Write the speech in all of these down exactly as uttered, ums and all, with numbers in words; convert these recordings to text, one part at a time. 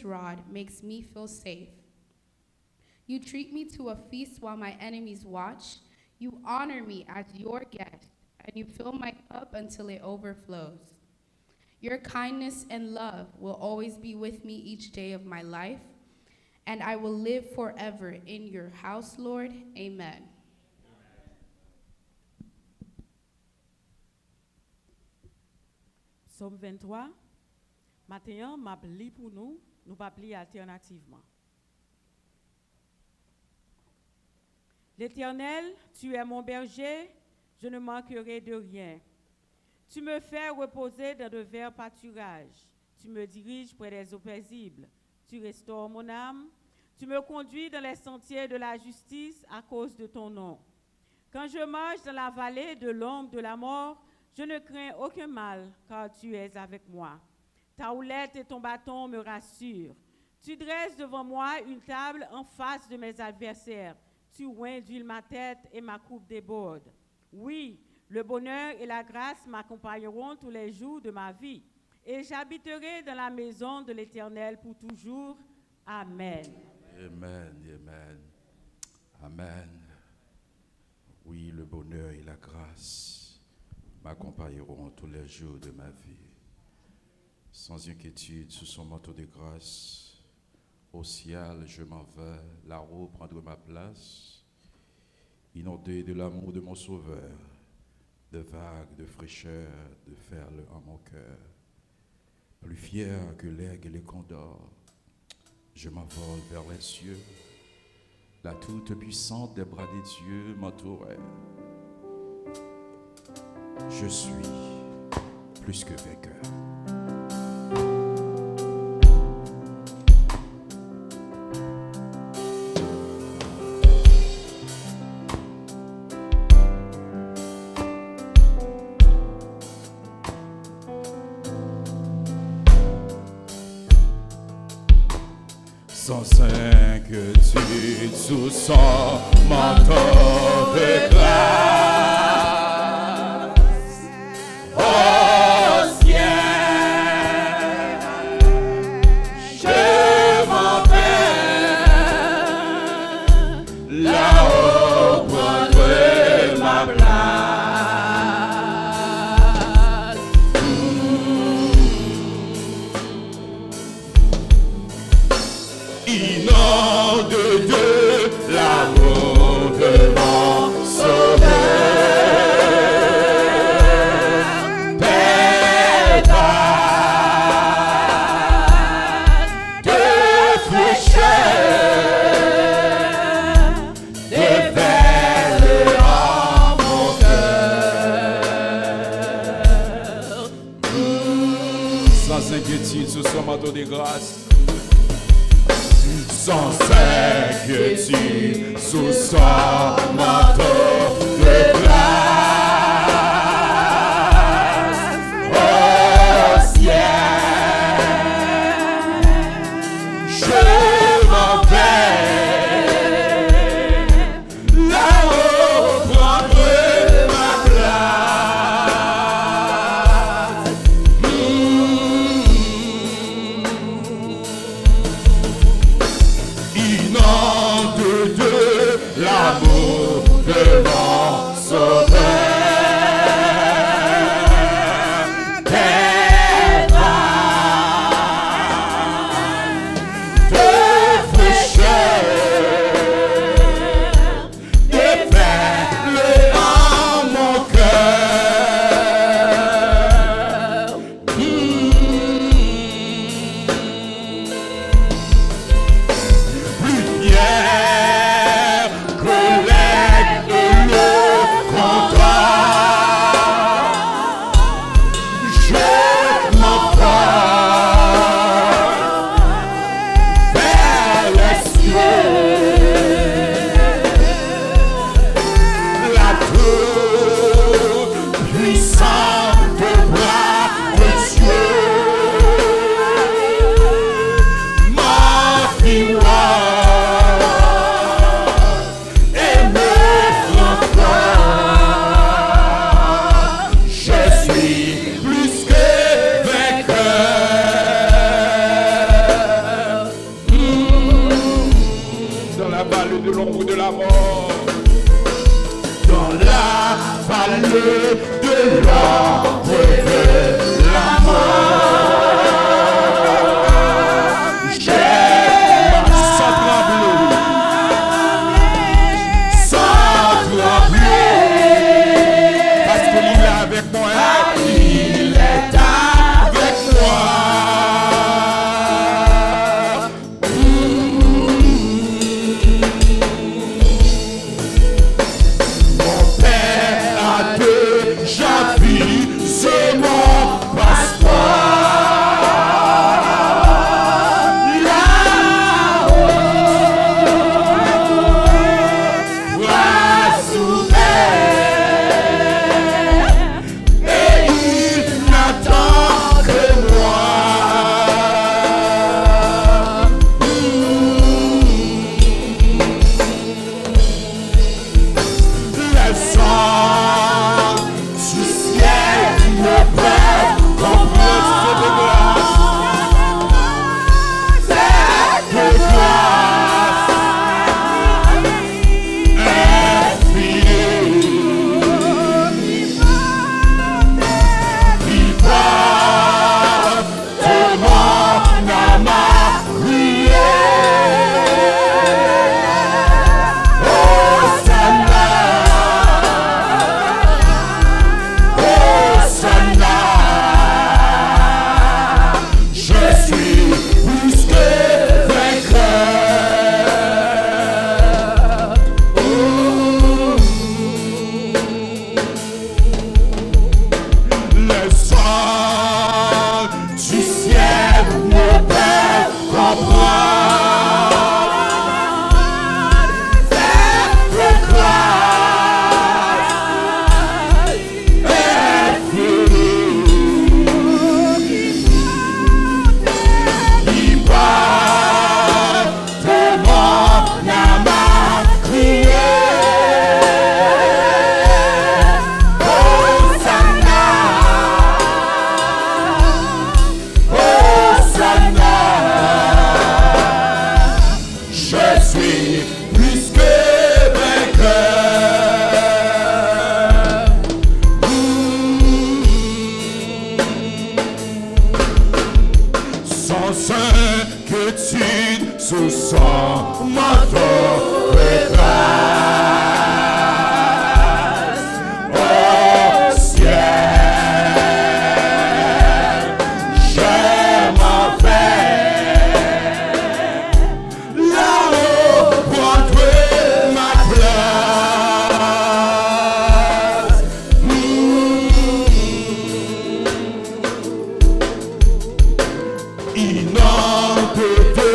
rod makes me feel safe. You treat me to a feast while my enemies watch. You honor me as your guest, and you fill my cup until it overflows. Your kindness and love will always be with me each day of my life, and I will live forever in your house, Lord. Amen. Sòm venntwa. Maten an, m ap li pou nou, nou p ap li altènativman. L'Éternel, tu es mon berger, je ne manquerai de rien. Tu me fais reposer dans de verts pâturages. Tu me diriges près des eaux paisibles. Tu restaures mon âme. Tu me conduis dans les sentiers de la justice à cause de ton nom. Quand je marche dans la vallée de l'ombre de la mort, je ne crains aucun mal, car tu es avec moi. Ta houlette et ton bâton me rassurent. Tu dresses devant moi une table en face de mes adversaires. Tu oinds d'huile ma tête et ma coupe déborde. Oui, le bonheur et la grâce m'accompagneront tous les jours de ma vie, et j'habiterai dans la maison de l'Éternel pour toujours. Amen. Amen, amen. Amen. Oui, le bonheur et la grâce m'accompagneront tous les jours de ma vie. Sans inquiétude, sous son manteau de grâce, au ciel, je m'en vais, là-haut, prendre ma place. Inondé de l'amour de mon Sauveur, de vagues de fraîcheur déferlent en mon cœur. Plus fier que l'aigle et le condor, je m'envole vers les cieux. La toute-puissante des bras de Dieu m'entoure. Je suis plus que vainqueur. Sans inquiétude sous son manteau de grâce. Au ciel, je m'en vais, là-haut prendre ma place. Inonde de l'amour de mon Sauveur, des vagues de fraîcheur déferlent en mon cœur. Sans inquiétude, sous son manteau de grâce. Sans inquiétude, sous son manteau de grâce. Au ciel, je m'en vais. Là-haut prendre ma place. Mm. Inonde de l'amour de de l'ombre et de la mort. Dans la vallée de l'ombre et de la mort, je marche sans trembler, sans trembler, parce que il est avec moi, il est avec moi. Mon père a déjà vu, c'est mon pasteur. Là-haut, bras ouverts, et il n'attend que moi. Les anges du ciel ne peuvent comprendre cette grâce, cette grâce infinie qui porte de mon âme à crier. Hosanna, Hosanna, je suis plus que vainqueur. Les anges du ciel ne peuvent comprendre cette grâce infinie qui porte de mon âme à crier. Hosanna, Hosanna, je suis plus que vainqueur. Son sang que tu sous son manteau repasse au ciel. Je m'en vais là-haut prendre ma place. Inonde de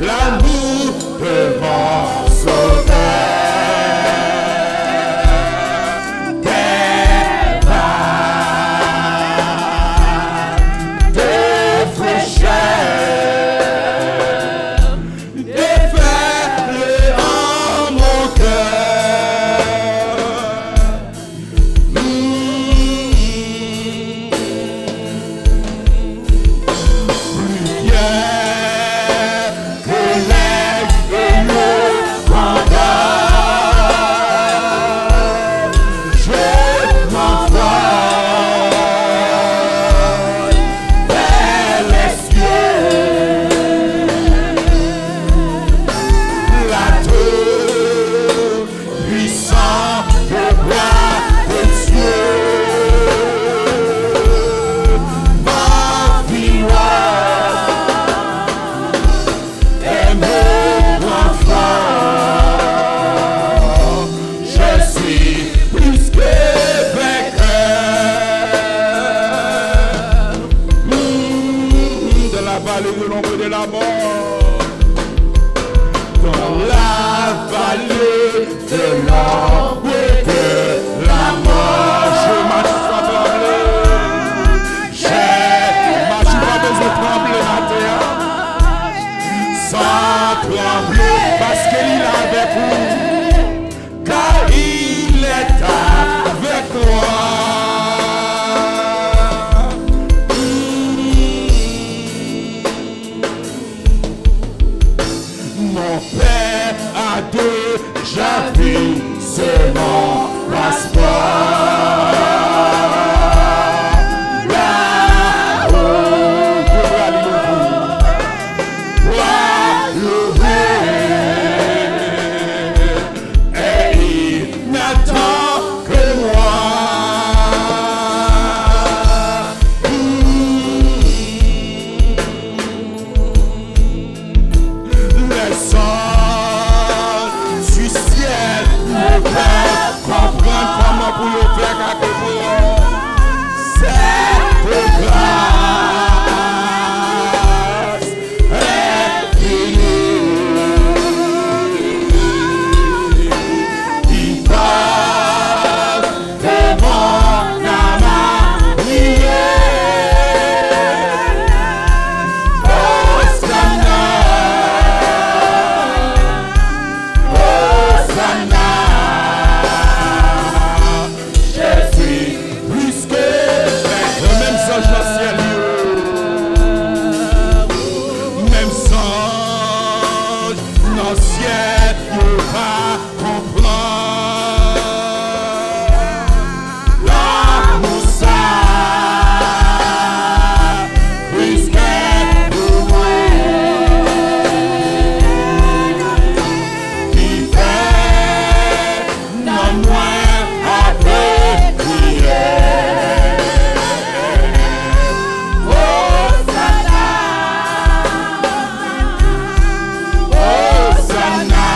l'amour de mon Sauveur, des vagues de fraîcheur déferlent en mon cœur. Plus fier que l'aigle et le condor, je m'envole vers les cieux. La terre puissant de gloire de Dieu m'environne et me rend fort. Je suis plus que vainqueur. Mm, dans la vallée de l'ombre et de la mort, dans la vallée de l'ombre et de la mort, je marche sans trembler. Je marche, ou pa bezwen tranble atè a. Sans trembler, paske li la avèk ou. Car il est avec toi. Mon père a de Javi se mon paspò. Laho, ke bra li louvri. Bra louvri. Et il n'attend que moi. Les anges du ciel ne peuvent comprendre. Kòman pou yo fè ka konprann cette grâce infinie qui porte mon âme à prier. Hosanna, Hosanna, Jezi, puiske menm zanj nan syèl yo, menm zanj nan syèl yo pa konprann lanmou sa, puiske pou mwen, ki fè nanm mwen ape kriye. Hosanna, Hosanna,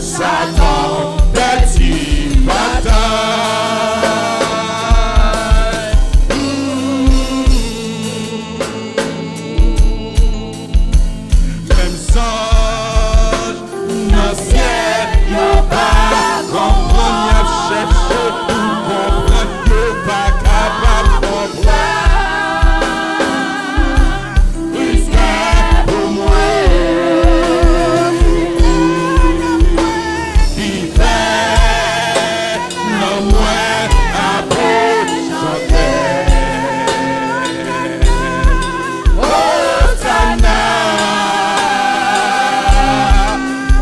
Satan pèdi batay. Menm zanj nan syèl yo pa konprann, y ap chèche pou konprann, yo pa kapab konprann. Piske pou mwen, ki fè nan mwen ape chante. Hosanna,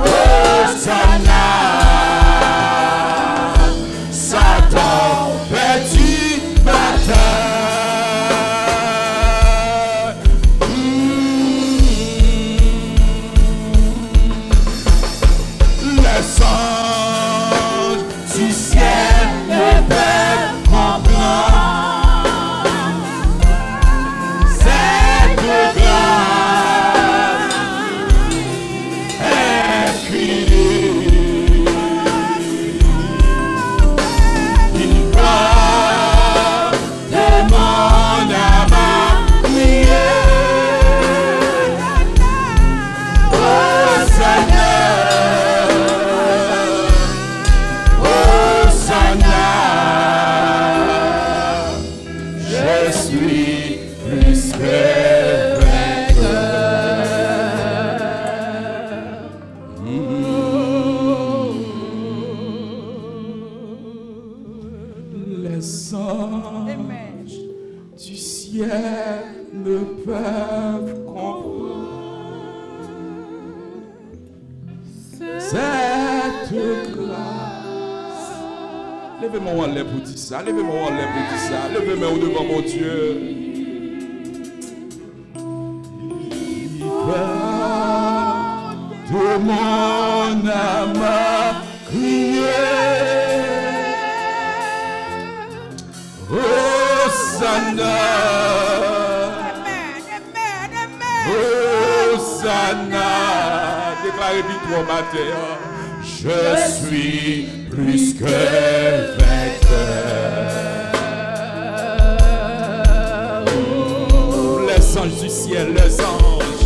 Hosanna, Satan pèdi batay. Les anges du ciel ne peuvent comprendre cette grâce infinie qui porte mon âme à prier. Hosanna, Hosanna, je suis plus que vainqueur. Les anges du ciel ne peuvent comprendre cette grâce. Leve men w anlè pou di sa, leve men w anlè pou di sa, leve men w devan Bondye. Qui porte mon âme à crier. Hosanna. Amen, amen, amen. Hosanna. Deklare viktwa w maten an. Je suis plus que vainqueur. Les anges du ciel, les anges,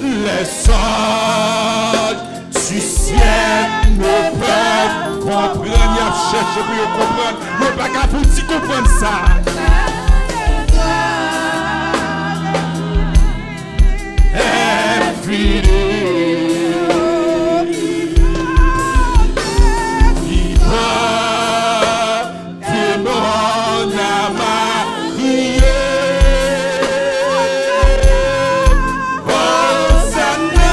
les anges du ciel ne peuvent comprendre. Y ap chèche pou yo konprann. Yo pa ka fouti konprann sa. Infini. Qui porte mon âme à crier. Hosanna.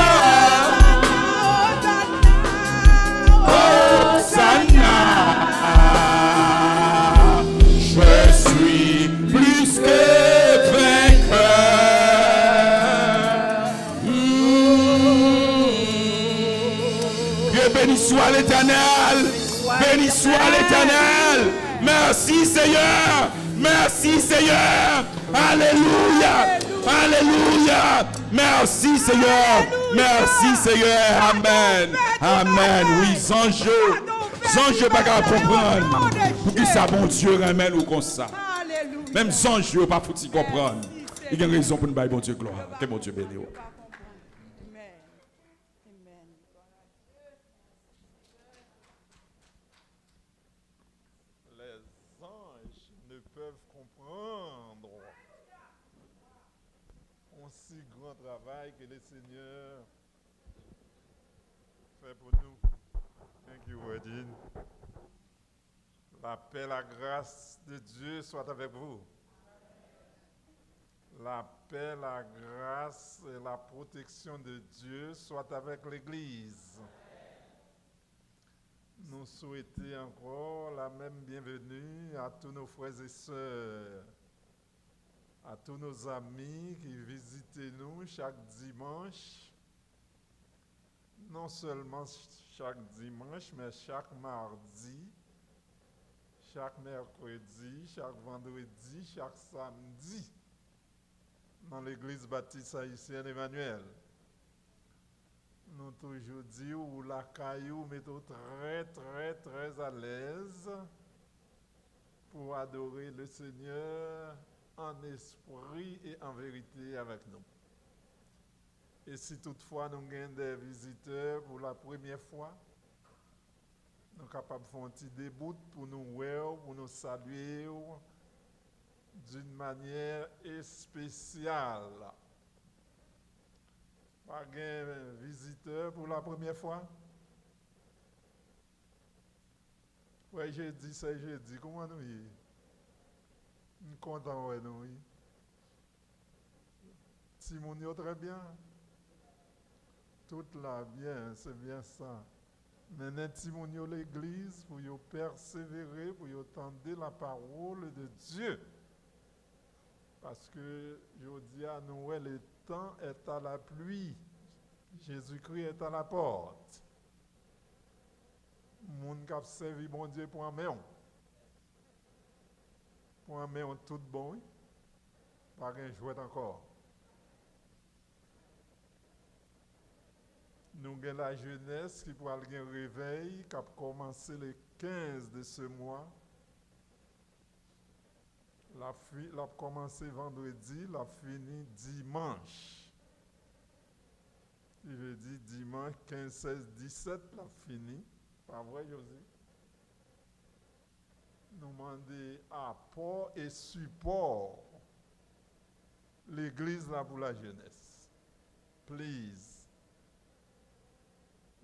Letènèl. Beni swa Letènèl. Mèsi, Seyè. Mèsi, Seyè. Alelouya. Alelouya. Mèsi, Seyè. Mèsi, Seyè. Amèn. Amèn. Wi, zanj yo. Zanj yo pa ka konprann poukisa Bondye renmen nou konsa. Menm zanj yo pa fouti konprann. Li gen rezon pou n bay Bondye glwa. Ke Bondye beni w. Les anges ne peuvent comprendre un si grand travail que le Seigneur fait pour nous. Thank you, Wordin. La paix, la grâce de Dieu soit avec vous. La paix, la grâce et la protection de Dieu soit avec l'Église. Nou swete ankò la menm byenveni a tou nou frè e sè, a tou nou zanmi ki vizite nou chak dimanch, non sèlman chak dimanch, men chak madi, chak mèkredi, chak vandredi, chak samdi nan Legliz Batis Ayisyèn Emanyèl. Nou toujou di w, ou lakay ou, mete w trè, trè, trè alèz pou adore le Seigneur en esprit et en vérité avec nous. E si toutfwa nou gen de vizitè pou la premyè fwa, nou kapab fè yon ti debout pou nou wè w, pou nou salye w d'une manière spéciale. Pa gen vizitè pou la premyè fwa? Frè Jedi, sè Jedi, kòman nou ye? M kontan wè nou, wi. Timoun yo trè byen? Tout la byen, se byen sa. Mennen timoun yo legliz pou yo pèsevere, pou yo tande la parole de Dieu. Paske jodi a, nou wè, le temps est à la pluie. Jésus-Christ est à la porte. Moun k ap sèvi Bondye pran men w. Pran men w tout bon, wi. Pa gen jwèt ankò. Nou gen lajenès ki pral gen revèy k ap kòmanse le quinze de ce mois. L ap fi-, l ap kòmanse vandredi, l ap fini dimanch. Li vle di dimanch kenz, sèz, disèt, l ap fini. Pa vre, Josie? Nou mande apò e sipò legliz la pou lajenès. Please.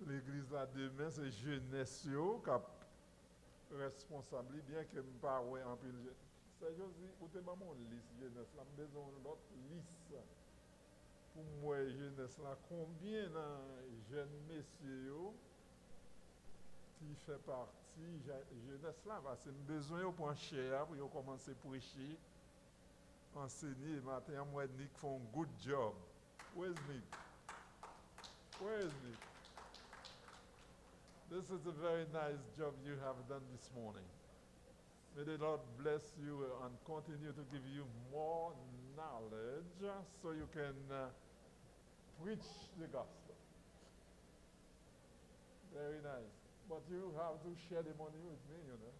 Legliz la demen, se jenès yo k ap responsab li, byenke m pa wè anpil je-, Sè Josie, ou te ban m yon lis jenès la, m bezwen yon lòt lis pou m wè jenès la, konbyen nan jèn mesye yo ki fè pati ja-, jenès la, paske m bezwen yo pran chè a pou yo kòmanse preche, ansenye. Maten an, m wè Nick fè yon good job. Where's Nick? Where is Nick? This is a very nice job you have done this morning. May the Lord bless you and continue to give you more knowledge so you can, uh, preach the gospel. Very nice. But you have to share the money with me, you know.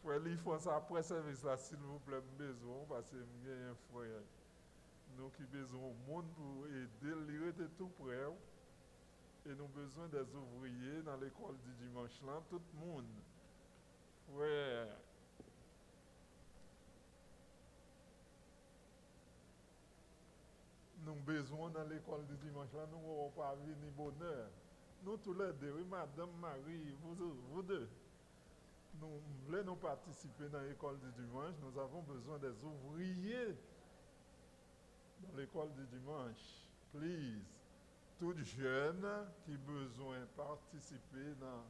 Frè Lifrans, apre sèvis la, silvouplè, m bezwen w, paske m genyen frè nou ki bezwen yon moun pou ede l. Li rete tou prè w. E nou bezwen des ouvriers nan lekòl di dimanch lan. Tout moun, frè, nou bezwen w nan lekòl di dimanch lan. Nou wè w pa vini bonè. Nou toulède, wi, madanm, mari, vous, vous deux. Nou vle nou patisipe nan lekòl di dimanch. Nous avons besoin des ouvriers dans l'école du dimanche. Please. Tout jèn ki bezwen patisipe nan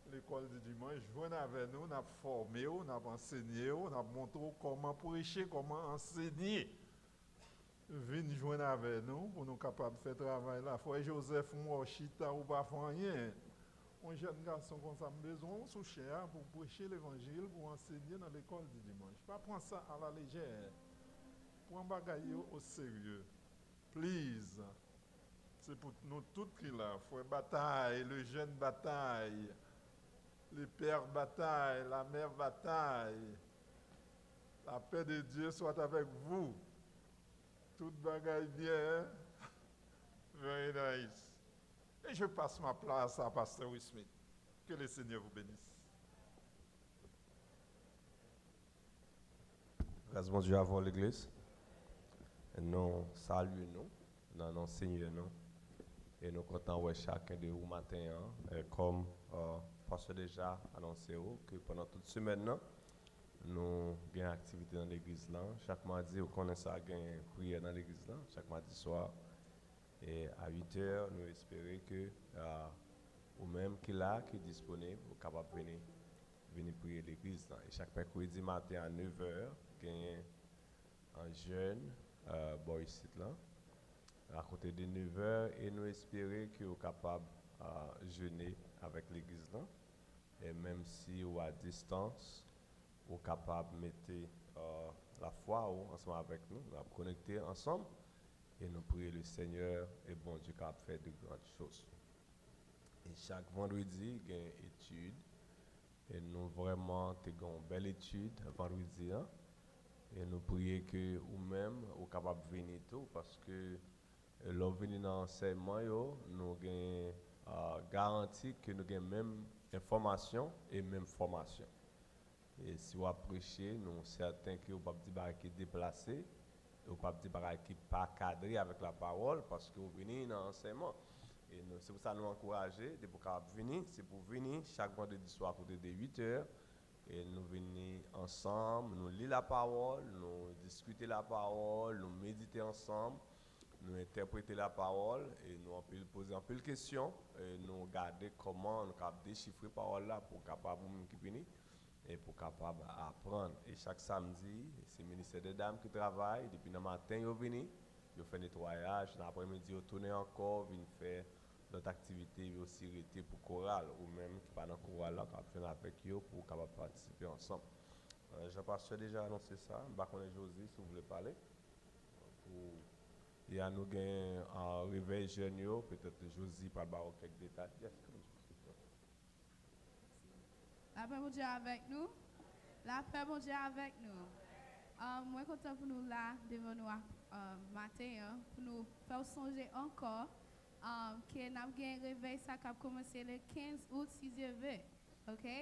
lekòl di dimanch, jwenn avè nou, n ap fòme w, n ap ansenye w, n ap montre w kòman preche, kòman ansenye. Vin jwenn avè nou pou nou kapab fè travay la. Frè Joseph, m wè w chita, ou pa fè anyen. Yon jèn gason konsa, m bezwen w sou chè a pou preche levanjil, pou ansenye nan lekòl di dimanch. Pa pran sa alalejè. Pran bagay yo oserye. Please. Se pou nou tout ki la, frè Batay, le jeune Batay, le père Batay, la mère Batay. La paix de Dieu soit avec vous. Tout bagay byen, hein? Very nice. Et je passe ma place à Pasteur Wismith. Que le Seigneur vous bénisse. Gras Bondye avè w, legliz. Nou salye nou nan non Senyè nou. E nou kontan wè chaken de ou maten an. E kòm, euh, pastè deja anonse ou ke pandan tout semèn nan, nou gen aktivite nan legliz lan. Chak madi, ou konnen sa, gen priyè nan legliz lan. Chak madi swa, e a uit è, nou espere ke, euh, ou menm ki la, ki disponib, ou kapab vini, vini priye legliz lan. E chak mèkredi maten a nèf è, genyen an jèn, euh, bò isit lan, akote de nèf è, e nou espere ke ou kapab, euh, jene avèk legliz lan. E menm si ou a distans, ou kapab mete, euh, lafwa ou ansanm avèk nou. N ap konekte ansanm e nou priye le Senyè e Bondye kapab fè de grann choz. E chak vandredi, gen etid. E nou vrèman te gen yon bèl etid vandredi an. E nou priye ke ou menm, ou kapab vini tou, paske lè w vini nan ansèyman yo, nou gen, ah, garanti ke nou gen menm enfòmasyon e menm fòmasyon. E si w ap preche, nou sèten ke ou p ap di bagay ki deplase, e ou p ap di bagay ki pa kadre avèk lapawòl, paske w vini nan ansèyman. E nou, se pou sa nou ankouraje, depi w kapab vini, se pou w vini chak vandredi swa kote de uit è, e nou vini ansanm, nou li lapawòl, nou diskite lapawòl, nou medite ansanm, nou entèprete lapawòl, e nou anpil, poze anpil kesyon, e nou gade kòman nou kapab dechifre pawòl la pou kapab ou menm ki vini, e pou kapab aprann. E chak samdi, se ministè de dam ki travay, depi nan maten yo vini, yo fè netwayaj, nan aprèmidi yo tounen ankò, vin fè lòt aktivite, yo osi rete pou koral, ou menm ki pa nan koral la, w kapab jwenn avèk yo pou w kapab patisipe ansanm. Euh, jan pastè deja anonse sa, m pa konnen Josie, si w vle pale. Pou, e a nou gen, euh, revèy jèn yo, petèt Josie pral ba w kèk detay. Yes, come on, Josie. Lapè Bondye avèk nou. Lapè Bondye avèk nou. Um, mwen kontan pou nou la devan nou, um, maten an, pou nou fè w sonje ankò, um, ke n ap gen revèy sa k ap kòmanse le kenz out, si Dye ve. Oke?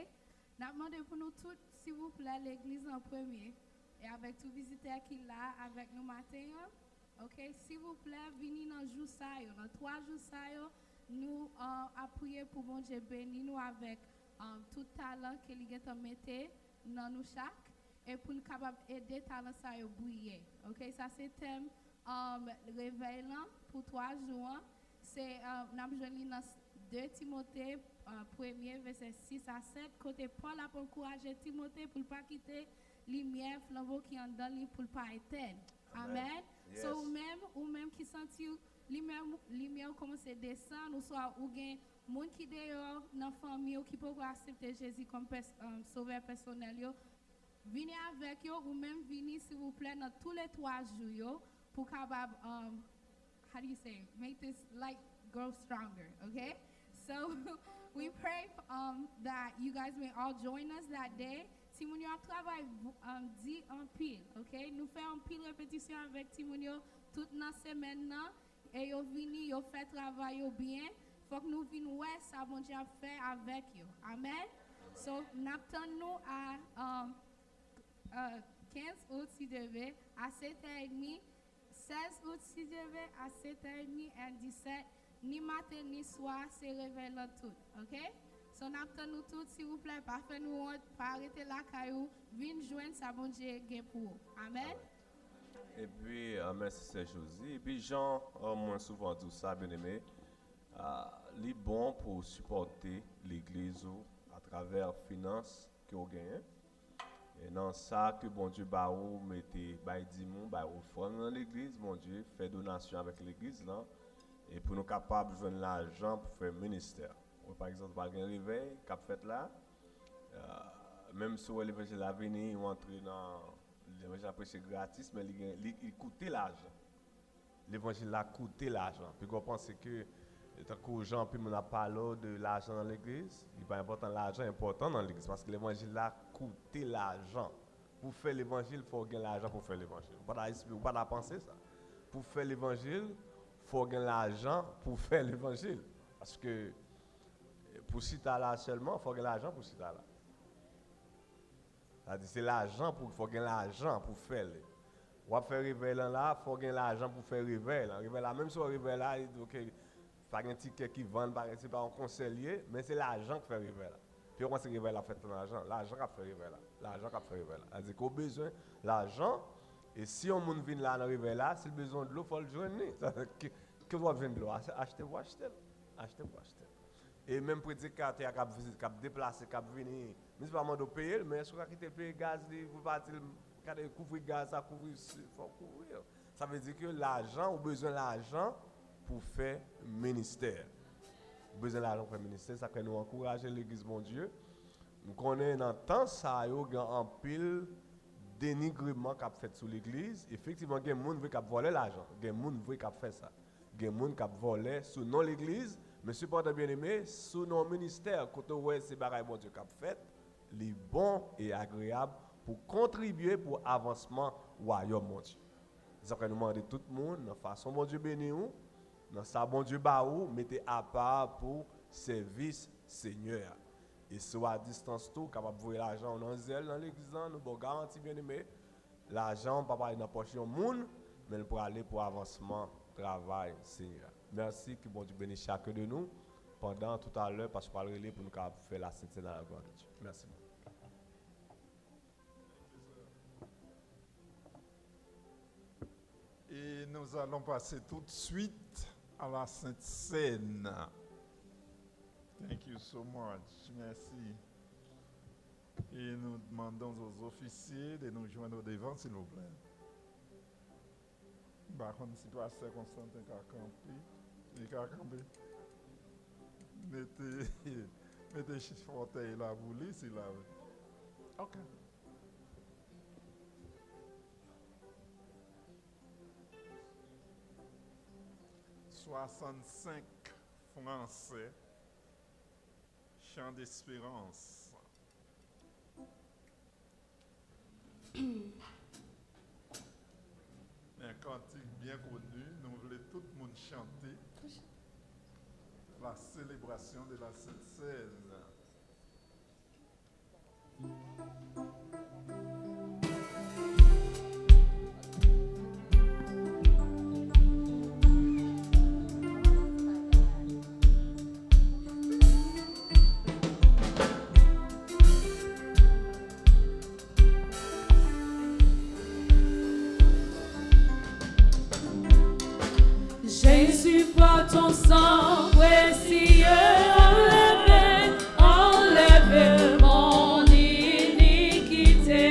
N ap mande pou nou tout, silvouplè, legliz an premye, e avèk tout vizitè ki la avèk nou maten an, oke, silvouplè, vini nan jou sa yo, nan twa jou sa yo, nou, uh, ap priye pou Bondye beni nou avèk, um, tout talan ke li gentan mete nan nou chak, e pou n kapab ede talan sa yo briye. Oke, sa se tèm, um, revèy lan pou twa jou an. Se, uh, n ap jwenn li nan s-, de Timote, uh, premye, vèsè sis a sèt, kote Pòl ap ankouraje Timote pou l pa kite limyè flanbo ki anndan li pou l pa etèn. Amèn. Amèn. So, yes, ou menm, ou menm ki santi w, limyè, limyè w kòmanse desann, oswa ou gen moun ki deyò nan fanmi w ki poko aksepte Jezi kòm pès-, um, sovè pèsonèl yo, vini avèk yo, ou menm vini, silvouplè, nan tou le twa jou yo, pou kapab, um, how do you say, make this light grow stronger, okay? So, we pray, um, that you guys may all join us that day. Timoun yo ap travay, um, di anpil, okay? Nou fè anpil repetisyon avèk timoun yo tout nan semèn nan, e yo vini, yo fè travay yo byen. Fòk nou vin wè sa Bondye ap fè avèk yo. Amèn. So, n ap tann nou a, um, uh, kenz out, si Dye ve, a sèt è edmi, sèz out, si Dye ve, a sèt è edmi and disèt, ni maten ni swa, se revèy lan tout, oke? So, n ap tann nou tout, silvouplè, pa fè nou wont, pa rete lakay ou, vin jwenn sa Bondye gen pou ou. Amèn. Amèn. Epi, ah, mèsi, Sè Josie. Epi, jan, ah, mwen souvan di w sa, byeneme, ah, li bon pou w sipòte legliz ou atravè finans ke w genyen. E nan sa ke Bondye ba ou, mete, bay dim ou, bay ofrann nan legliz, Bondye, fè donasyon avèk legliz lan, e pou nou kapab jwenn lajan pou fè ministè. Ou wè, pa egzanp, pa gen revèy k ap fèt la, euh, menm si w wè levanjil la vini, ou antre nan, levanjil la preche gratis, men li gen, li, li koute lajan. Levanjil la koute lajan. Piga w panse ke, tankou jan anpil moun ap pale w de lajan nan legliz, li pa enpòtan, lajan enpòtan nan legliz, paske levanjil la koute lajan. Pou fè levanjil, fò w gen lajan pou fè levanjil. Ou pa ta esp-, ou pa ta panse sa. Pou fè levanjil, fò w gen lajan pou fè levanjil. Paske, eh, pou chita la sèlman, fò w gen lajan pou chita la. Sa di se lajan pou, fò gen lajan pou fè l. W ap fè revèy lan la, fò gen lajan pou fè revèy lan. Revèy la, menm si w wè revèy la, e, ok, pa gen tikè ki vann, pa gen, se pa yon konsè l ye, men se lajan k fè revèy la. Pi w panse revèy la fèt nan lajan, lajan k ap fè revèy la, lajan k ap fè revèy la. Sa di ke w bezwen lajan, e si yon moun vin la nan revèy la, si l bezwen dlo, fò l jwenn li. Sa di ke, ke w ap jwenn dlo a, achte pou achte l, achte pou achte l. E menm predikatè a k ap vizit, k ap deplase, k ap vini, minis pa mande w peye l, men èske w ka kite l peye gaz li pou l pati, l gade kouvri gaz sa, kouvri, fò w kouvri yo. Sa vle di ke lajan, ou bezwen lajan pou fè ministè. Ou bezwen lajan pou fè ministè, sa fè nou ankouraje legliz Bondye. M konnen nan tan sa yo, gen anpil denigreman k ap fèt sou legliz. Efektivman, gen moun vre k ap vòlè lajan. Gen moun vre k ap fè sa. Gen moun k ap vòlè sou non legliz, men sepandan, byeneme, sou non ministè, kote w wè se bagay Bondye k ap fèt, li bon e agreyab pou kontribye pou avansman wayòm Bondye. Se sa k fè nou mande tout moun, nan fason Bondye beni w, nan sa Bondye ba ou, mete apa pou sèvis Senyè a. E si w a distans tou, w kapab voye lajan w nan Zelle, nan legliz lan, nou ba w garanti, byeneme, lajan w p ap ale nan pòch yon moun, men l prale pou avansman travay Senyè a. Mèsi, ke Bondye beni chak de nou, pandan toutalè, pastè pral rele pou nou kapab fè la Sent Sèn à la gloire de Dieu. Mèsi. Et nous allons passer tout de suite à la Sainte Seine. Thank you so much. Merci. E nou demann zofisye de nou jwenn o devan, silvouplè. M pa konn si pastè Konstantin ka kanpe. Li ka kanpe. Mete, mete fòtèy la pou li, si l a vle. Ok. Soixante-cinq Français, Chant d'Espérance. Un cantique bien connu, nou vle tout moun chante la célébration de la Sainte Seine. Jésus, par ton sang précieux, enlève, enlève mon iniquité.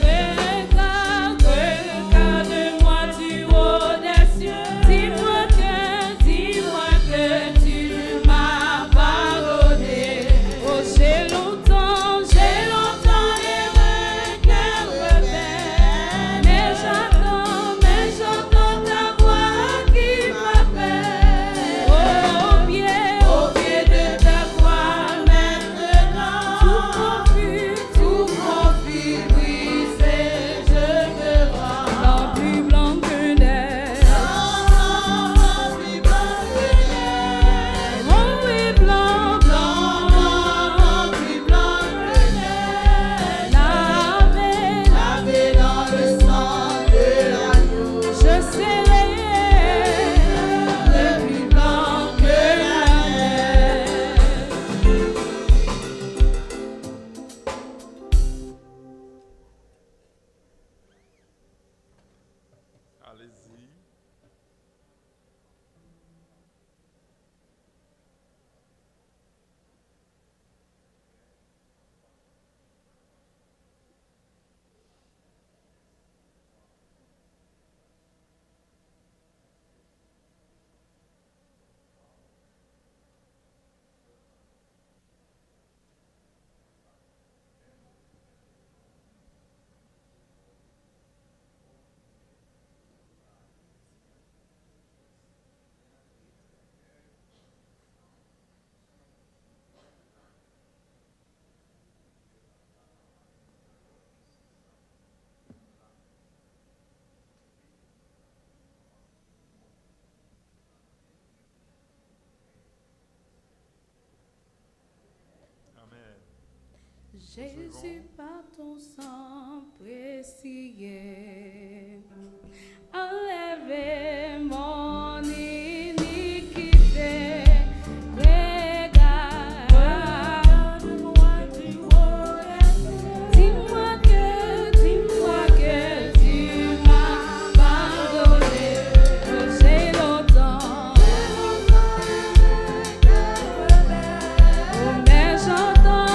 Regarde, regarde-moi du haut des cieux. Dis-moi que, dis-moi que tu m'as pardonné. Oh, j'ai longtemps, j'ai longtemps erré, cœur rebelle. Mais j'entends, mais j'entends ta voix qui m'appelle. Oh, Jésus, par ton sang précieux, enlève mon iniquité. Regarde-moi du haut des cieux. Dis-moi que, dis-moi que tu m'as pardonné. Que j'ai longtemps, oh, mais j'entends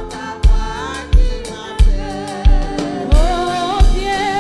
ta voix qui m'appelle. Oh, viens.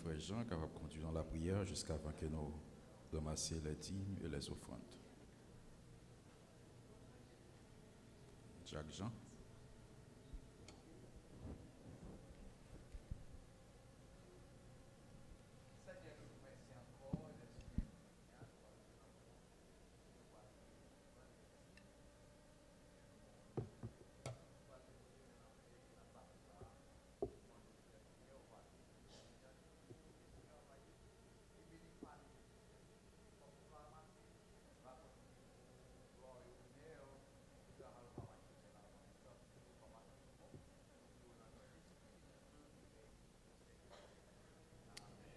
Frè Jean kapab kondui nou lapriyè jiskavan ke nou ranmase les dîmes et les offrandes. Dyak Jean.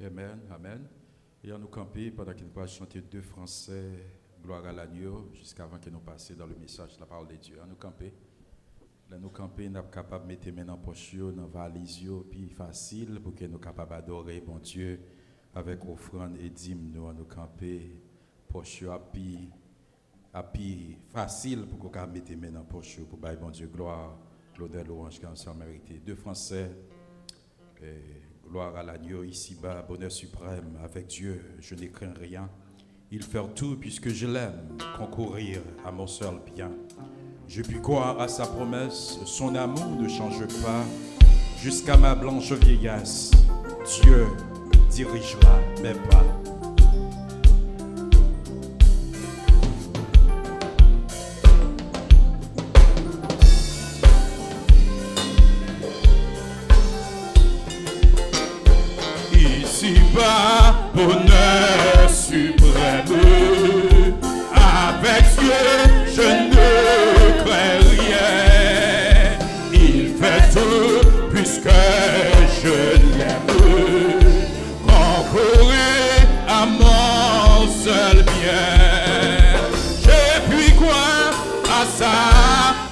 Amen, amen. E ann nou kanpe pandan ke nou pral chante de fransè, Gloire à l'agneau, jiskavan ke nou pase dans le message, la parole de Dieu. Ann nou kanpe. Lè nou kanpe, n ap kapab mete men nan pòch yo, nan valiz yo, pi fasil pou ke nou kapab adore Bondye avèk ofrann e dim nou. Ann nou kanpe, pòch yo ap pi, ap pi fasil pou ke w ka mete men nan pòch yo pou bay Bondye glwa, lonè, lwanj, gran sa merite. De fransè. Eh, gloire à l'agneau ici-bas, bonheur suprême avec Dieu, je ne crains rien. Il fait tout puisque je l'aime, concourir à mon seul bien. Je puis croire à sa promesse, son amour ne change pas. Jusqu'à ma blanche vieillesse, Dieu dirigera mes pas. Ici-bas, bonheur suprême, avec Dieu, je ne crains rien. Il fait tout puisque je l'aime. Concourir à mon seul bien. Je puis croire à sa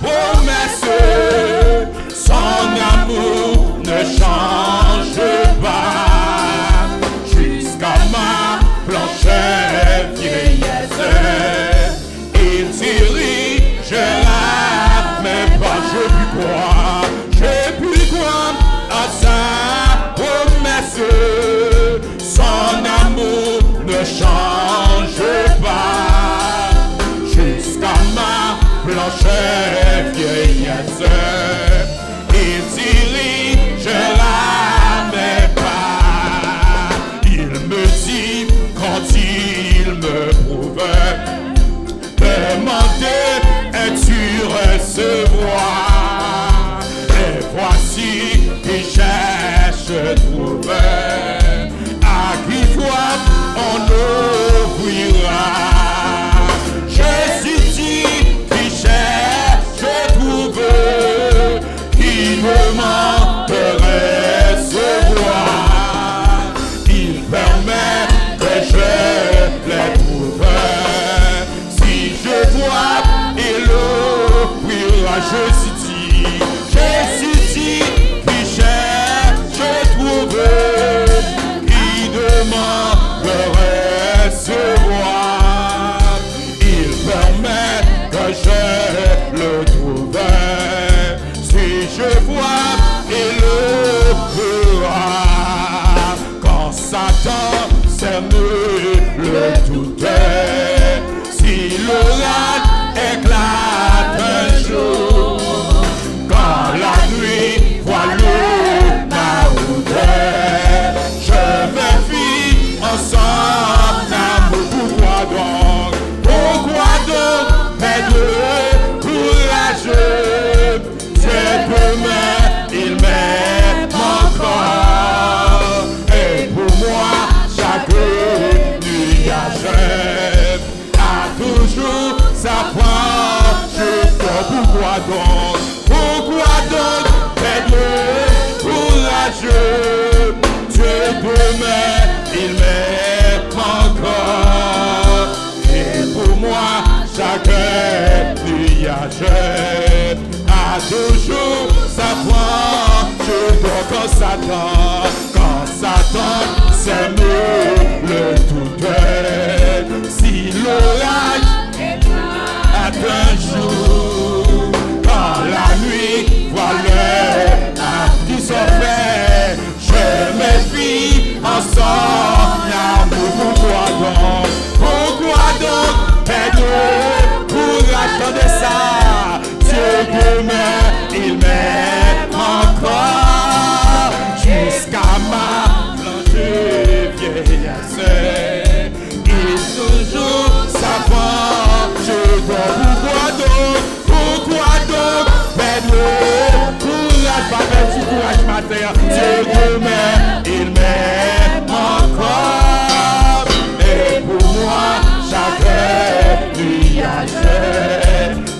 promesse, son amour ne change pas. Jusqu'à ma blanche vieillesse, il dirigera mes pas. Je puis croire, je puis croire à sa promesse. Son amour ne change pas. Jusqu'à ma blanche vieillesse, il dirigera mes pas. Il me dit quand il me prouve, demandez et tu recevras. Et voici qui cherche trouve, à qui frappe on ouvrira. Jésus dit qui cherche trouve, qui demande recevra. Il permet que je les trouve. Si je frappe, il ouvrira. Jésus dit, Jésus dit, qui cherche trouve, qui demande recevra. Il permet que je le trouve. Si je frappe, il ouvrira. Quand Satan sème le doute, si l'orage éclate un jour, quand la nuit voile ma route, je me fie en son amour. Pourquoi donc, pourquoi donc perdre courage ? Dieu demeure, il m'aime encore. Et pour moi, chaque nuage a toujours sa proche. Pourquoi donc, pourquoi donc perdre courage ? Dieu demeure, il m'aime encore. Et pour moi, chaque nuage a toujours sa proche. Quand Satan, quand Satan sème le doute, si l'orage éclate un jour, quand la nuit voile la, qui se fait, je me fie en Pourquoi donc perdre le courage? Pa pèdi kouraj maten an. Dieu demeure, il m'aime encore. Et pour moi, chaque nuage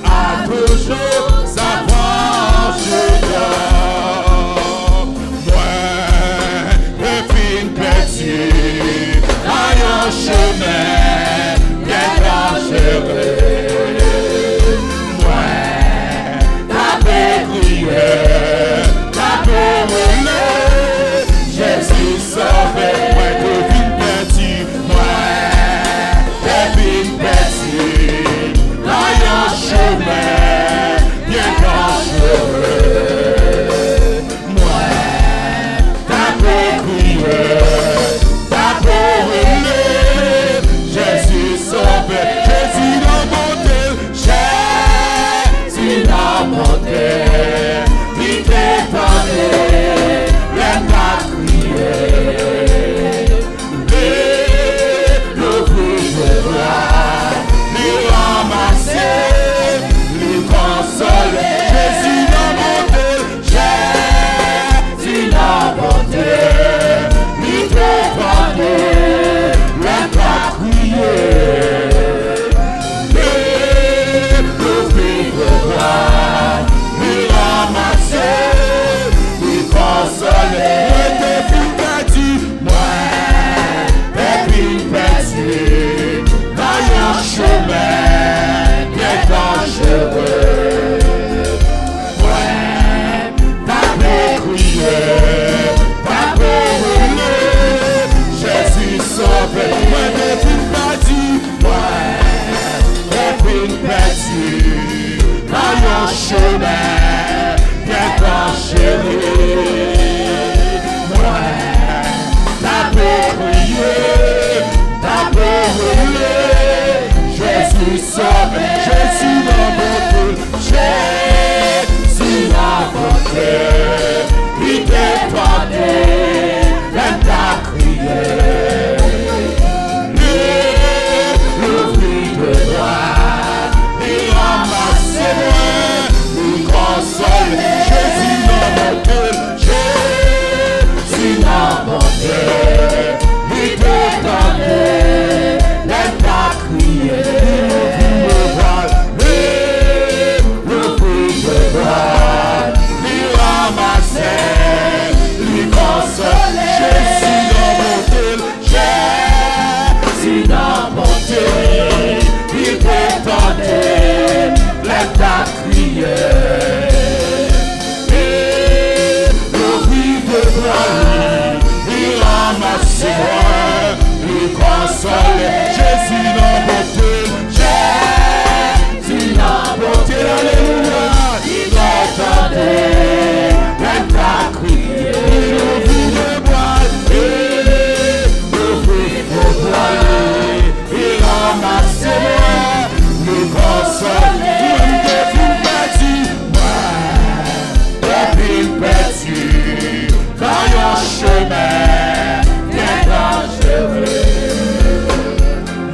a toujours sa branche d'or. Mwen te fin pèdi nan yon chemen byen danjere. Mwen t ape kriye, t ape rele, Jezi sove. Mwen te fin pèdi, mwen te fin pèdi nan yon chemen byen danjere. Mwen t ape kriye, t ape rele, Jezi sove. Jezi nan bonte l, Jezi nan bonte l, li te tande lè m t ap kriye. Li louvri de bra, li ranmase, li konsole. Jezi nan bonte l, Jezi nan bonte l, li te tande lè m t ap kriye. Li louvri de bra, li ranmase, li konsole. Mwen te fin pèdi, mwen te fin pèdi nan yon chemen byen danjere. Mwen t ape kriye, t ape rele, Jezi sove. Mwen te fin pèdi, mwen te fin pèdi nan yon chemen byen danjere. Mwen t ape kriye, t ape rele, Jezi sove. Jezi nan bonte l, Jezi nan bonte l, li te tande lè m t ap kriye. Li louvri de bra, li ranmase mwen, li konsole. Jezi nan bonte l, Jezi nan bonte l, li te tande lè m t ap kriye. Li louvri de bra l, li louvri de bra l, li ranmase, li konsole. Jezi nan bonte l, Jezi nan bonte l, li te tande lè m t ap kriye. Li louvri de bra l, li ranmase mwen, li konsole. Jezi nan bonte l, Jezi nan bonte l, alelouya, li te tande lè m t ap kriye. Li louvri de bra l, li louvri de bra l, li ranmase mwen, li konsole. Mwen m te fin pèdi, mwen te fin pèdi nan yon chemen byen danjere.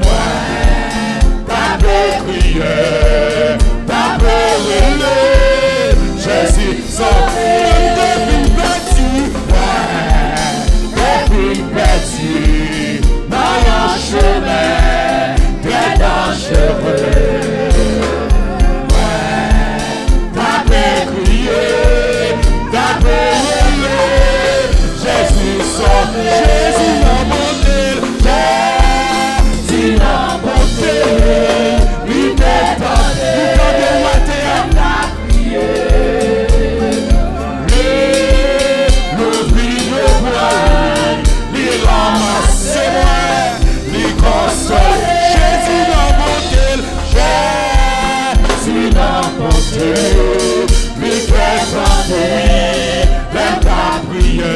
Mwen t ape kriye, t ape rele, Jezi sove. Mwen m te fin pèdi, mwen te fin pèdi nan yon chemen byen danjere. Mwen t ape kriye, t ape rele, Jezi sove. Jezi nan bonte l, Jezi nan bonte l, li te tande, li tande w atè a. Li louvri de bra l, li ranmase mwen, li konsole. Jezi nan bonte l, Jezi nan bonte l, li te tande wi lè m t ap priye.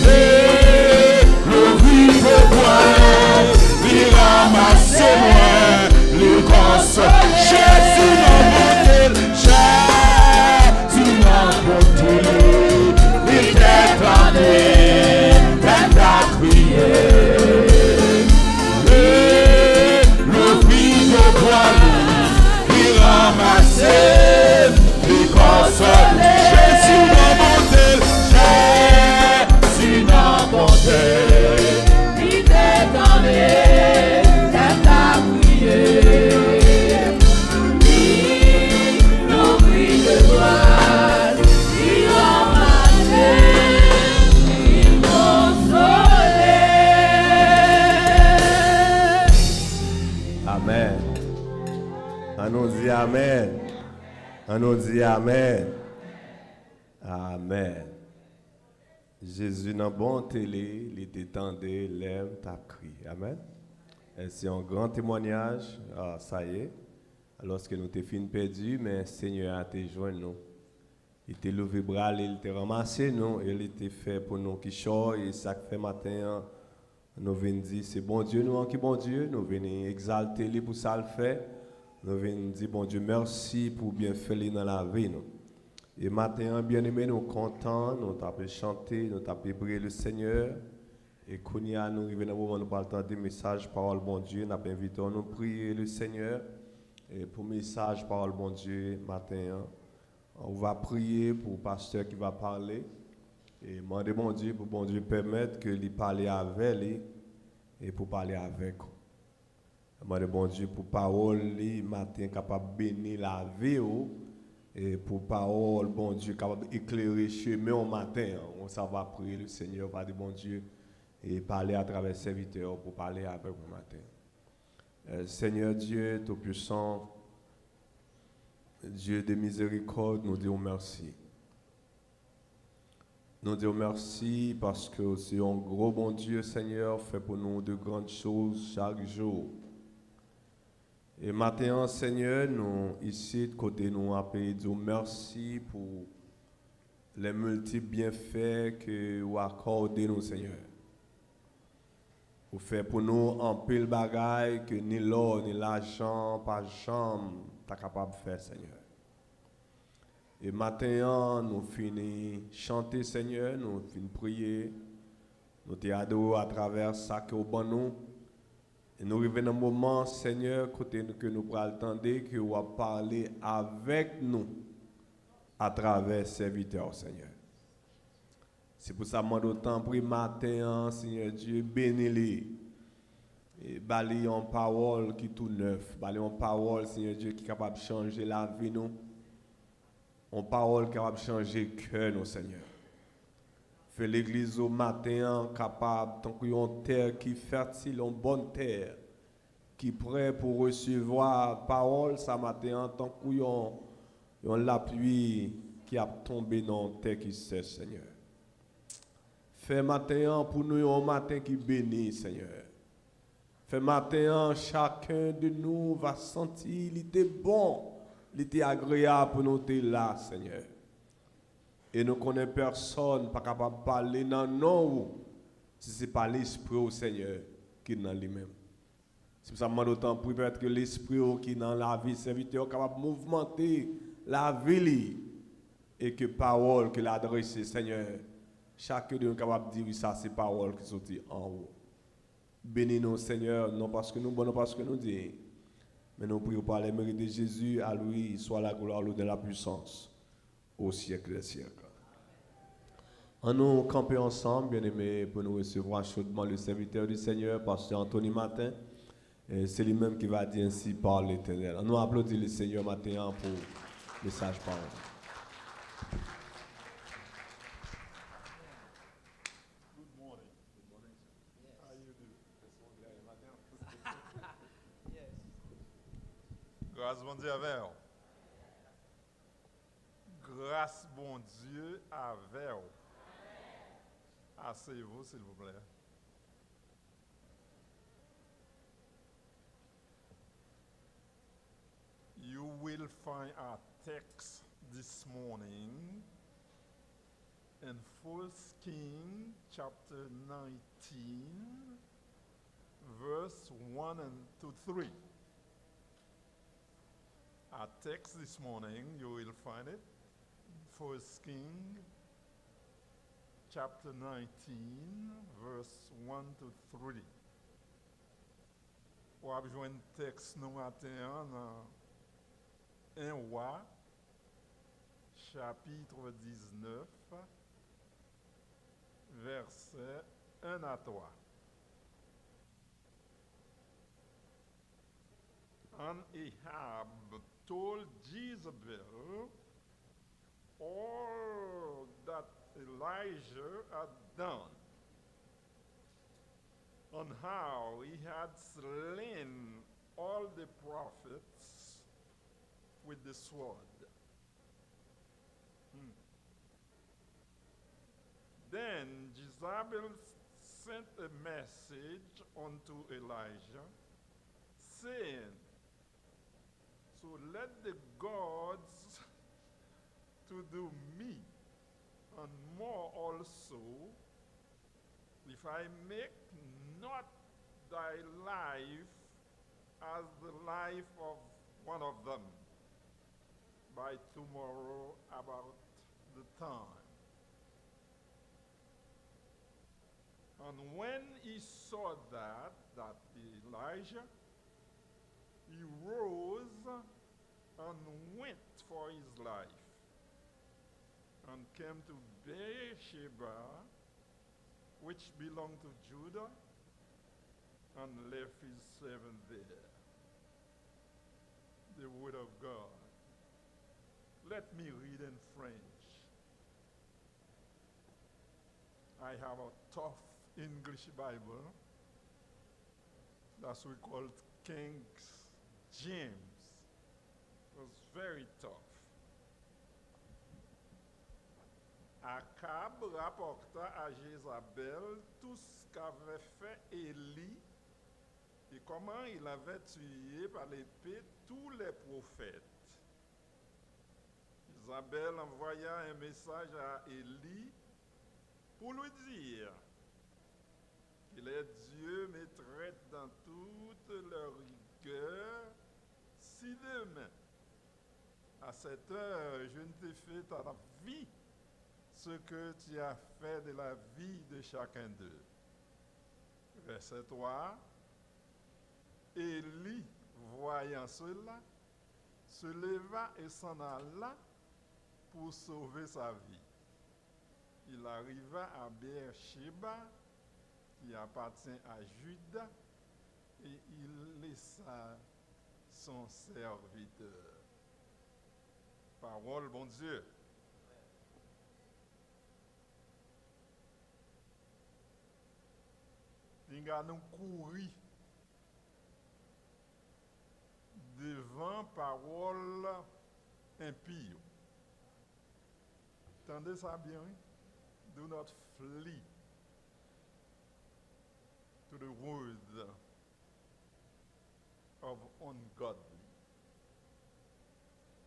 Li louvri de bra l, li ranmase mwen, li konsole. Jezi nan bonte l, Jezi nan bonte l, li te tande lè m t ap kriye. Li louvri de bra l, An nou di amèn. An nou di amèn. Amèn. Jezi nan bonte li, li te tande lè m t ap kriye. Amèn. E se yon gran temwayaj, ah, sa ye. Lòske nou te fin pèdi, men Senyè a te jwenn nou. Li te leve bra li, li te ranmase nou, e li te fè pou nou kichòy, e sa k fè maten an, nou vin di, se Bondye nou an ki Bondye, nou vin egzalte li pou sa l fè, nou vin di Bondye mèsi pou byenfè li nan lavi nou. E maten an, byeneme, nou kontan, nou t ap chante, nou t ap priye le Senyè, e kounye a, nou rive nan moman nou pral tande mesaj pawòl Bondye, n ap envite w nou priye le Senyè, e pou mesaj pawòl Bondye maten an. On va priye pou pastè ki va pale. E mande Bondye pou Bondye pèmèt ke li pale avè li e pou pale avèk ou. Mande Bondye pou pawòl li maten kapab beni lavi ou e pou pawòl Bondye kapab eklere chemen w maten an. On sa va priye le Senyè, va di Bondye e pale atravè sèvitè w pou pale avèk mwen maten. Euh, Seigneur Dieu Tout-Puissant, Dieu de miséricorde, nou di w mèsi. Nou di w mèsi paske w se yon gwo Bondye, Senyè, fè pou nou de grann choz chak jou. E maten an, Senyè, nou isit kote nou ape di w mèsi pou les multiples byenfè ke w akòde nou, Senyè. Ou fè pou nou anpil bagay ke ni lò, ni lajan pa janm ta kapab fè, Senyè. E maten an, nou fini chante, Senyè, nou fin priye, nou te adore w atravè sa ke w ban nou. E nou rive nan moman, Senyè, kote nou, ke nou pral tande ke w ap pale avèk nou atravè sèvitè w, Senyè. Se pou sa m mande w tanpri maten an, Senyè Dye, beni li. E ba li yon pawòl ki tou nèf. Ba li yon pawòl, Senyè Dye, ki kapab chanje lavi nou. Yon pawòl ki kapab chanje kè nou, Senyè. Fè legliz ou maten an kapab tankou yon tè ki fètil, yon bòn tè ki prè pou resevwa pawòl sa maten an, tankou yon, yon lapli ki ap tonbe nan yon tè ki sèch, Senyè. Fè maten an pou nou yon maten ki beni, Senyè. Fè maten an, chacun de nous va santi li te bon, li te agreyab pou nou te la, Senyè. E nou konnen pèsonn pa kapab pale nan non ou, si se pa Lespri w, Senyè, ki nan li menm. Se pou sa m mande w tanpri, pèmèt ke Lespri w ki nan lavi sèvitè w kapab mouvmante lavi li, e ke pawòl ke l adrese, Senyè, chak de nou kapab di, wi, sa se pawòl ki soti anwo. Beni nou, Senyè, non paske nou bon, non paske nou diy, men nou priye w par les mérites de Jésus, à lui soit la gloire, l'honneur, la puissance au siècle des siècles. An nou kanpe ansanm, byeneme, pou nou resevwa chodman le serviteur du Seigneur, pastè Anthony Martin. E se li menm ki va di ainsi parle l'Éternel. An nou aplodi le Senyè maten an pou mesaj pawòl. Good morning. How you do? Gras Bondye avè w. Gras Bondye avè w. Asseyez-vous, s'il vous plaît. You will find our text this morning in First King chapter nineteen, verse one and to three. Our text this morning, you will find it, First King chapter nineteen, verse one to three. W ap jwenn tèks nou maten an nan en Wa, chapitre dix-neuf, vèsè un à trois. And Ahab told Jezebel all that Elijah had done, and how he had slain all the prophets with the sword. Hmm. Then Jezebel sent a message unto Elijah, saying, So let the gods to do me, and more also, if I make not thy life as the life of one of them by tomorrow about the time. And when he saw that, that Elijah, he rose and went for his life, and came to Beersheba, which belonged to Judah, and left his servant there. The word of God. Let me read in French. I have a tough English Bible. That's we call King James. It was very tough. Akab rapporta à Jézabel tout ce qu'avait fait Élie et comment il avait tué par l'épée tous les prophètes. Isabelle envoya un message à Élie pour lui dire que les dieux me traitent dans toute leur rigueur si demain, à cette heure, je ne te fais ta vie ce que tu as fait de la vie de chacun d'eux. Verset trois. Élie, voyant cela, se leva et s'en alla pour sauver sa vie. Il arriva à Beersheba, qui appartient à Juda, et il laissa son serviteur. Pawòl Bondye. Pinga nou kouri devan pawòl enpi yo. Tande sa byen, wi. Do not flee to the word of ungodly.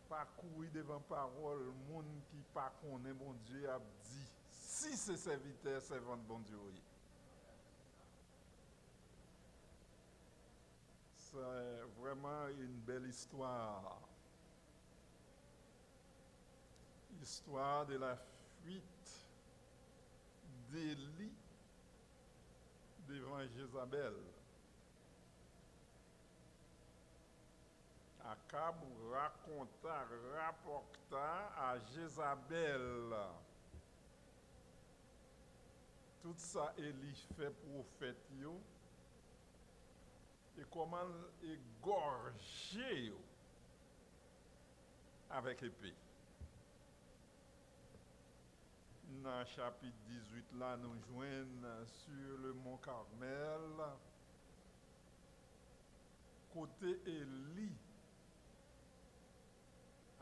Pa kouri devan pawòl moun ki pa konnen Bondye ap di, si se sèvitè, sèvant Bondye ou ye. C'est vraiment une belle histoire. Histoire de la fuite d'Élie devant Jézabel. Akab rakonta, rapòta a Jezabèl tout sa Eli fè pwofèt yo e kòman l egòje yo avèk epe. Nan chapit dizuit la, nou jwenn sur le mont Carmel, kote Eli,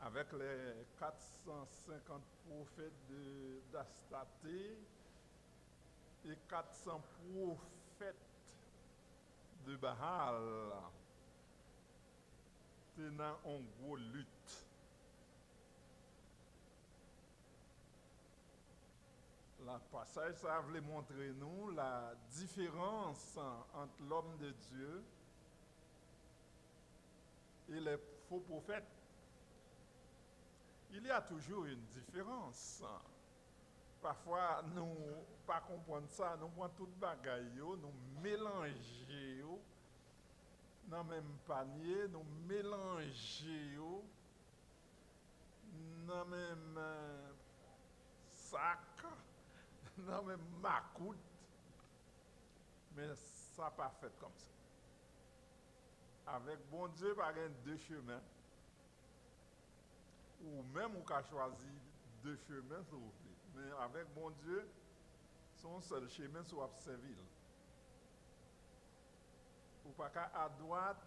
avèk lè kat san senkant pwofèt de, d'Astarte e kat san pwofèt de Baal, te nan on gwo lit. La, pasaj sa a vle montre nou la diferans ant lòm de Dye e lè fo pwofèt. Il y a toujours une différence. Pafwa, nou pa konprann sa, nou pran tout bagay yo, nou melanje yo nan menm panye, nou melanje yo nan menm, eh, sak, nan menm makout, men sa pa fèt kòmsa. Avèk Bondye, pa gen de chemen. Ou menm, ou ka chwazi de chemen, si w vle. Men avèk Bondye, se yon sèl chemen si w ap sèvi l. Ou pa ka adwat,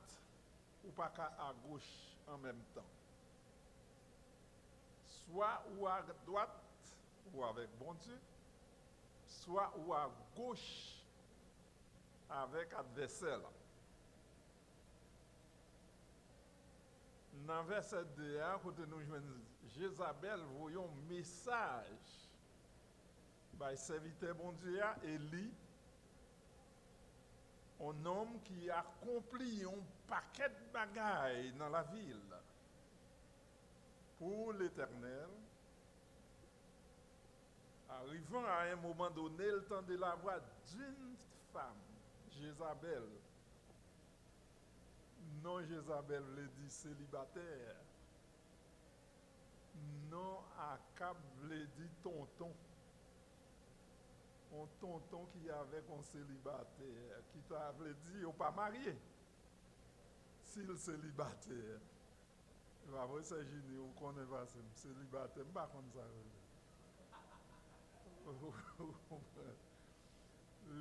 ou pa ka agoch an menm tan. Swa ou adwat ou avèk Bondye, swa ou agoch avèk advèsè la. Nan vèsè de a, kote nou jwenn Jezabèl voye yon mesaj bay sèvitè Bondye a, Eli, yon nonm ki akonpli yon pakèt bagay nan lavi l pou Letènèl, arrivant à un moment donné, l tande lavwa d'une femme, Jezabèl. Non Jezabèl vle di selibatè. Non Akab vle di tonton. Yon tonton ki avèk yon selibatè, ki ta vle di yo pa marye. Si l selibatè. E pa vre, sè Jini, ou konnen pase m. Selibatè, m pa konn sa yo ye.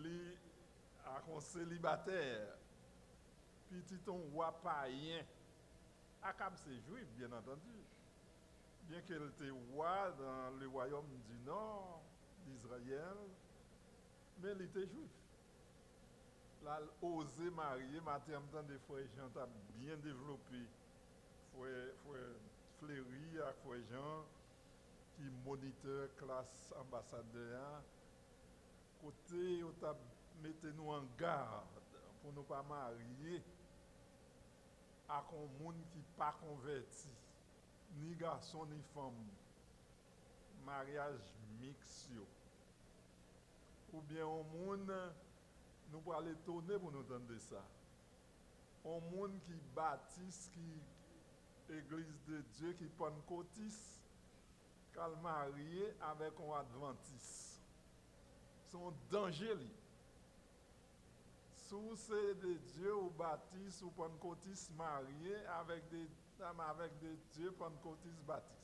Li ak yon selibatè, pitit yon wa payen. Akab se jwif, byen antandi. Byenke l te wa dans le royaume du nord d'Israël, men li te jwif. L al oze marye, maten an m tande frè Jean t ap byen devlope. Frè, frè Fleuri ak frè Jean, ki monitè klas anbasadè a, kote yo t ap mete nou an gad pou nou pa marye ak yon moun ki pa konvèti, ni gason ni fanm, maryaj miks yo. Oubyen yon moun, nou pral etone pou nou tande sa. Yon moun ki batis, ki Église de Dieu, ki pannkotis, k al marye avèk yon advantis. Se yon danje li. Si w se de Dye, ou batis, ou pannkotis, marye avèk de, avèk de Dye, pannkotis, batis.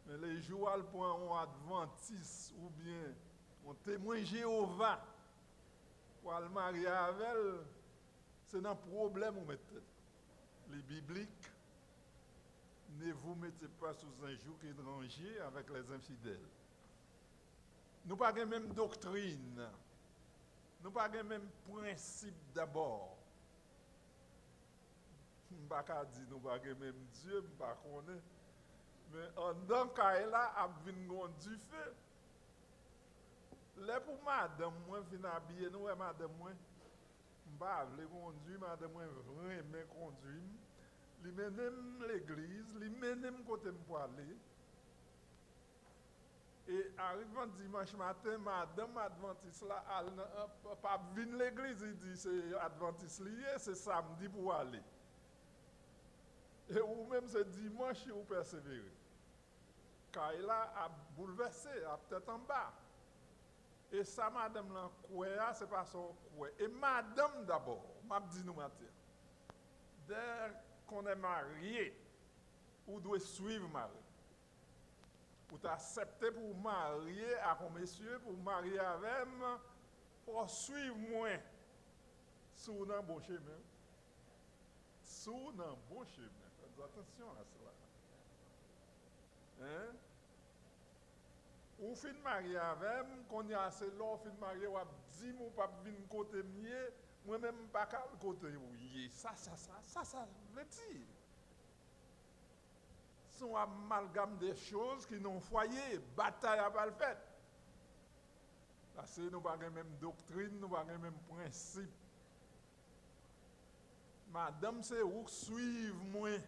Men lejou w al pran yon advantis oubyen yon temwen Jewova pou al marye avè l, se nan pwoblèm ou met tèt ou. Li biblik, ne vous mettez pas sous un joug étranger avec les infidèles. Nou pa gen menm doktrin. Nou pa gen menm prensip dabò. M pa ka di nou pa gen menm Dye, m pa konnen. Men anndan kay la ap vin gon dife. Lè pou madanm mwen vin abiye, nou wè madanm mwen, m pa vle kondui, madanm mwen renmen kondui m. Li mennen m legliz, li mennen m kote m pwale. E arrivant dimanch maten, madanm advantis la al nan, p-, p-, p ap vin legliz, li di se advantis li ye, se samdi pou w ale. E ou menm se dimanch ou pèsevere. Kay la ap boulvèse, ap tèt anba. E sa madanm lan kwè a, se pa sa w kwè. E madanm dabò, m ap di nou maten an. Dès qu'on est marié, ou dwe swiv mari. Ou ta aksepte pou w marye ak yon mesye, pou w marye avè m, fò w swiv mwen. Si w nan bon chemen. Si w nan bon chemen. Faites attention à cela. Hein? Ou fin marye avè m, kounye a se lè w fin marye, w ap di m ou p ap vin kote m ye, mwen menm m pa ka al kote w ye. Sa, sa, sa, sa, sa vle di. Se yon amalgam de choz ki nan yon fwaye, batay ap al fèt. Paske nou pa gen menm doktrin, nou pa gen menm prensip. Madanm, se ou k swiv mwen.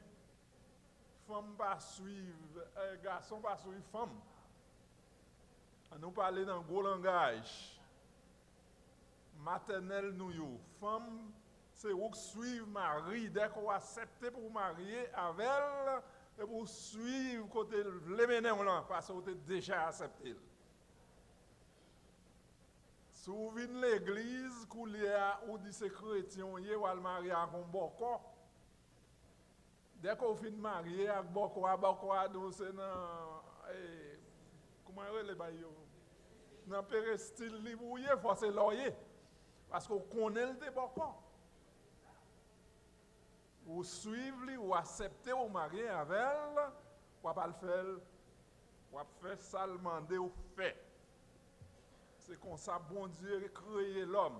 Fanm pa swiv, eh, gason pa swiv fanm. An nou pale nan gwo langaj matènèl nou yo. Fanm, se ou k swiv mari, dèke w aksepte pou w marye avè l, e pou w swiv kote l vle mennen w lan, paske w te deja aksepte l. Si w vin legliz, koulye a, ou di se kretyen w ye, w al marye ak yon bòkò. Dèke w fin marye ak bòkò a, bòkò a di w se nan, eh, kòman yo rele bay yo? Nan perestil li pou w ye, fò se la w ye. Paske w konnen l te bòkò. Ou swiv li, ou aksepte, ou marye avè l, w ap al fè l W ap fè sa l mande w fè. Se konsa Bondye kreye lòm.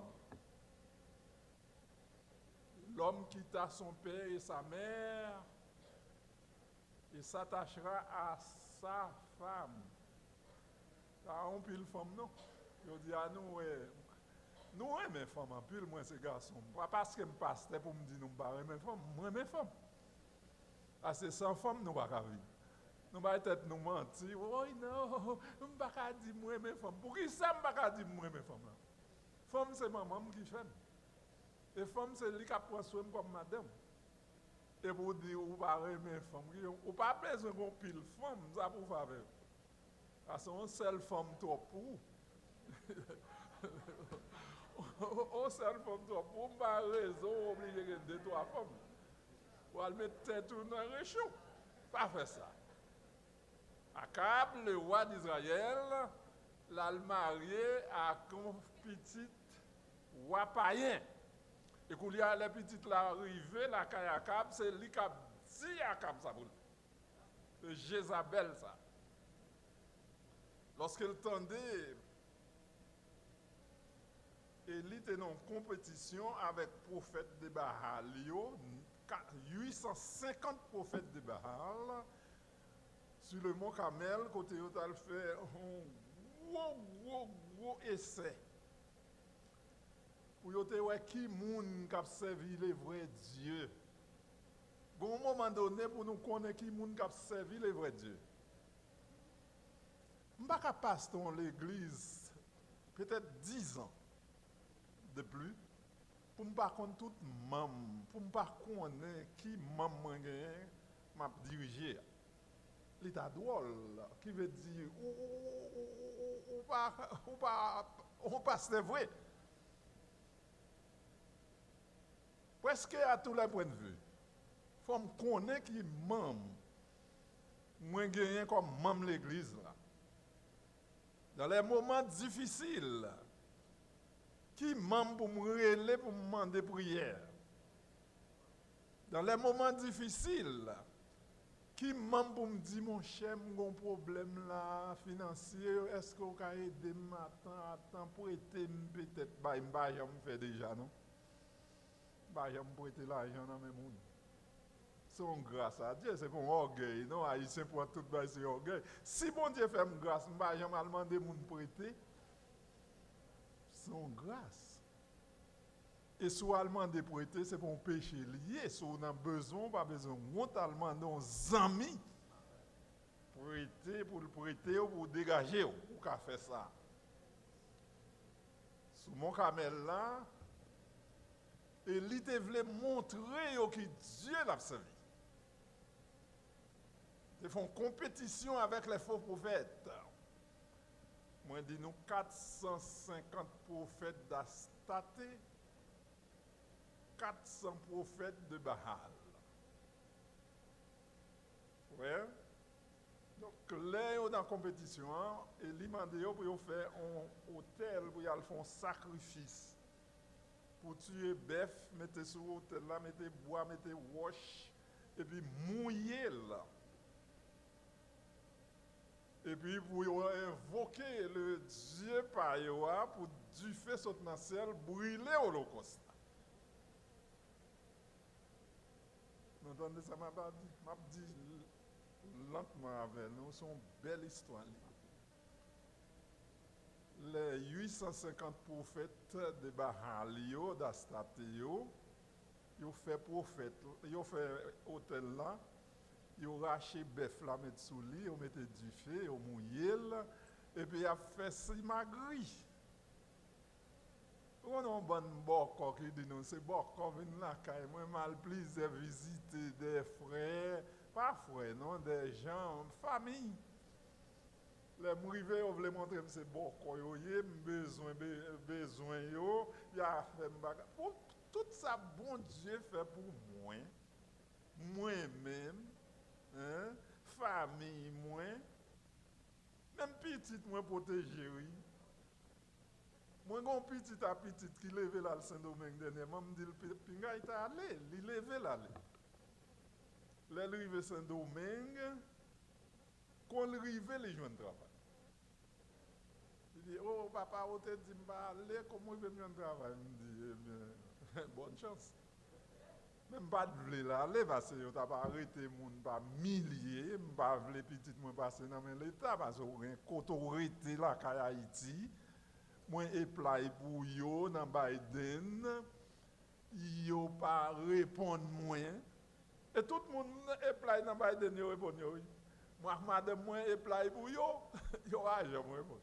L'homme quitta son père et sa mère et s'attachera à sa femme. Pa anpil fanm non. Yo di a nou wè, nou renmen fanm anpil, mwen se gason. Pa paske m pastè pou m di nou m pa renmen fanm, m renmen fanm. Paske san fanm nou pa ka viv. Nou bay tèt nou manti, woy non, m pa ka di m renmen fanm. Poukisa m pa ka di m renmen fanm lan? Fanm se manman m ki fè m. E fanm se li k ap pran swen m kòm madanm. Epi w di ou pa renmen fanm, ki jan, ou pa bezwen gon pil fanm, sa pou w fè avè yo? Paske yon sèl fanm twòp pou ou. Yon sèl fanm twòp pou ou, m pa rezon w oblije gen de twa fanm. Ou al met tèt ou nan recho. Pa fè sa. Akab, le wa d Izrayèl, l al marye ak yon pitit wa payen. E koulye a, lè pitit la rive lakay Akab, se li k ap di Akab sa pou l fè. Se Jezabèl sa. Lòske l tande Eli te nan yon konpetisyon avèk pwofèt de Baal yo, ka- uit san senkant pwofèt de Baal, sou le mont Kamèl, kote yo t al fè yon gwo, gwo, gwo esè. Pou yo te wè ki moun k ap sèvi le vrè Dye. Gon yon moman done pou nou konnen ki moun k ap sèvi le vrè Dye. M pa ka pastè yon legliz, petèt diz an de pli, pou m pa konn tout manm, pou m pa konnen ki manm mwen genyen, m ap dirije a. Li ta dwòl, ki vle di, ou, ou, ou, ou, ou, ou pa, ou pa, ou pastè vre. Prèske a tou lè pwennvi, fò m konnen ki manm mwen genyen kòm manm legliz la. Dans les moments difficiles, ki manm pou m rele pou m mande priyè? Dans les moments difficiles, ki manm pou m di, monchè, m gon pwoblèm la, finansye, èske w ka ede m atan, atan, prete m petèt, bay, m pa janm fè deja, non. M pa janm prete lajan nan men moun. Se yon gras a Dye, se pa yon ògèy, non. Ayisyen pran tout bagay se ògèy. Si Bondye fè m gras, m pa janm al mande moun prete. Se yon gras. E si w al mande prete, se pa yon peche li ye. Si w nan bezwen, w pa bezwen wont al mande yon zanmi prete pou l prete w, pou w degaje w. Ou ka fè sa. Sou Mont Kamèl la, Eli te vle montre yo ki Dye l ap sèvi. Te fè yon konpetisyon avèk lè fo pwofèt. Mwen di nou kat san senkant pwofèt d Astate, kat san pwofèt de Baal. Wè? Donk, lè yo nan konpetisyon an, Eli mande yo pou yo fè yon otèl pou y al fè yon sakrifis. Pou tiye bèf, mete sou otèl la, mete bwa, mete wòch, epi mouye l. Epi pou yo envoke le Dye pa yo a, pou dife sot nan syèl, brile olokòs la. Nou tande sa m ap di? M ap di lantman avè nou, se yon bèl istwa li. Lè uit san senkant pwofèt de Baal yo, d Astate yo, yo fè pwofèt, yo fè otèl la, yo rache bèf la, met sou li, yo mete dife, yo mouye l, epi y ap fè simagri. Ou konnen yon bann bòkò ki di nou, se bòkò vin lakay mwen, m al plizyè vizite de frè, pa frè non, de jan, fanmi. Lè m rive, yo vle montre m se bòkò yo ye, m bezwen be- bezwen yo, y a fè m bagay. Pou tout sa Bondye fè pou mwen, mwen menm, en, fanmi mwen, menm pitit mwen pwoteje wi. Mwen gen yon pitit a pitit ki leve l al Sendomeng dènyèman, m di l pi- pinga l ta ale, li leve l ale. Lè l rive Sendomeng, Kon l rive, li jwenn travay. Li di, "O, papa, ou te di m pa ale, kòman w rive m jwenn travay?" M di, "Ebyen, bòn chans." Men m pa t vle l ale, paske yo t ap arete moun pa milye. M pa vle pitit mwen pase nan men Leta, paske w gen kote w rete lakay Ayiti. Mwen eplay pou yo nan Biden. Yo pa reponn mwen. E tout moun eplay nan Biden yo reponn yo, wi. Mwen ak madanm mwen eplay pou yo, yo pa janm reponn.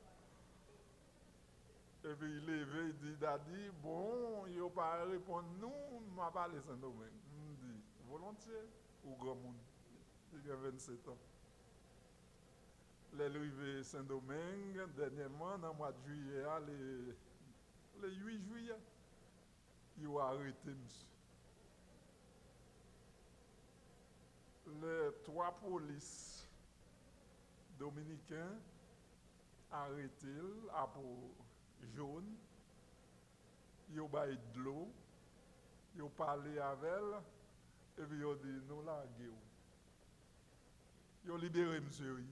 Epi li leve, li di, "Dadi, bon, yo pa reponn nou, m ap ale Sendomeng." M di, "Volontye, ou granmoun." Li gen vennsetan. Lè l rive Sendomeng, dènyèman, nan mwa jiyè a, le, le uit jiyè, yo arete misye. Lè twa polis dominiken arete l, a po jòn, yo ba l dlo, yo pale avè l, epi yo di, "Nou lage w." Yo libere misye, wi.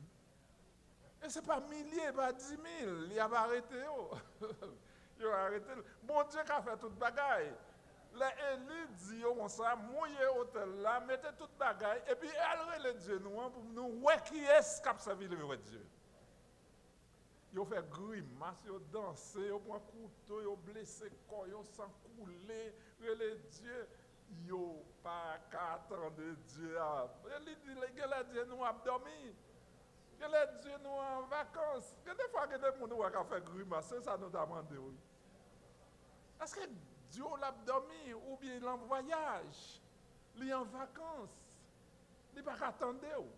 E se pa milye, pa dimil, y ap arete yo. Yo arete l. Bondye ka fè tout bagay. Lè Eli di yo konsa, "Mouye otèl la, mete tout bagay, epi al rele dye nou an pou nou wè kiyès k ap sèvi vrè Dye." Yo fè grimas, yo danse, yo pran kouto, yo blese kò yo, san koule, rele Dye. Yo pa ka tande Dye a. Eli di, "Genlè Dye nou ap dòmi. Genlè Dye nou an vakans." Gen de fwa, gen de moun ou wè k ap fè grimas, se sa nou ta mande w, wi. Èske Dye w l ap dòmi oubyen l an vwayaj? Li an vakans. Li pa ka tande w.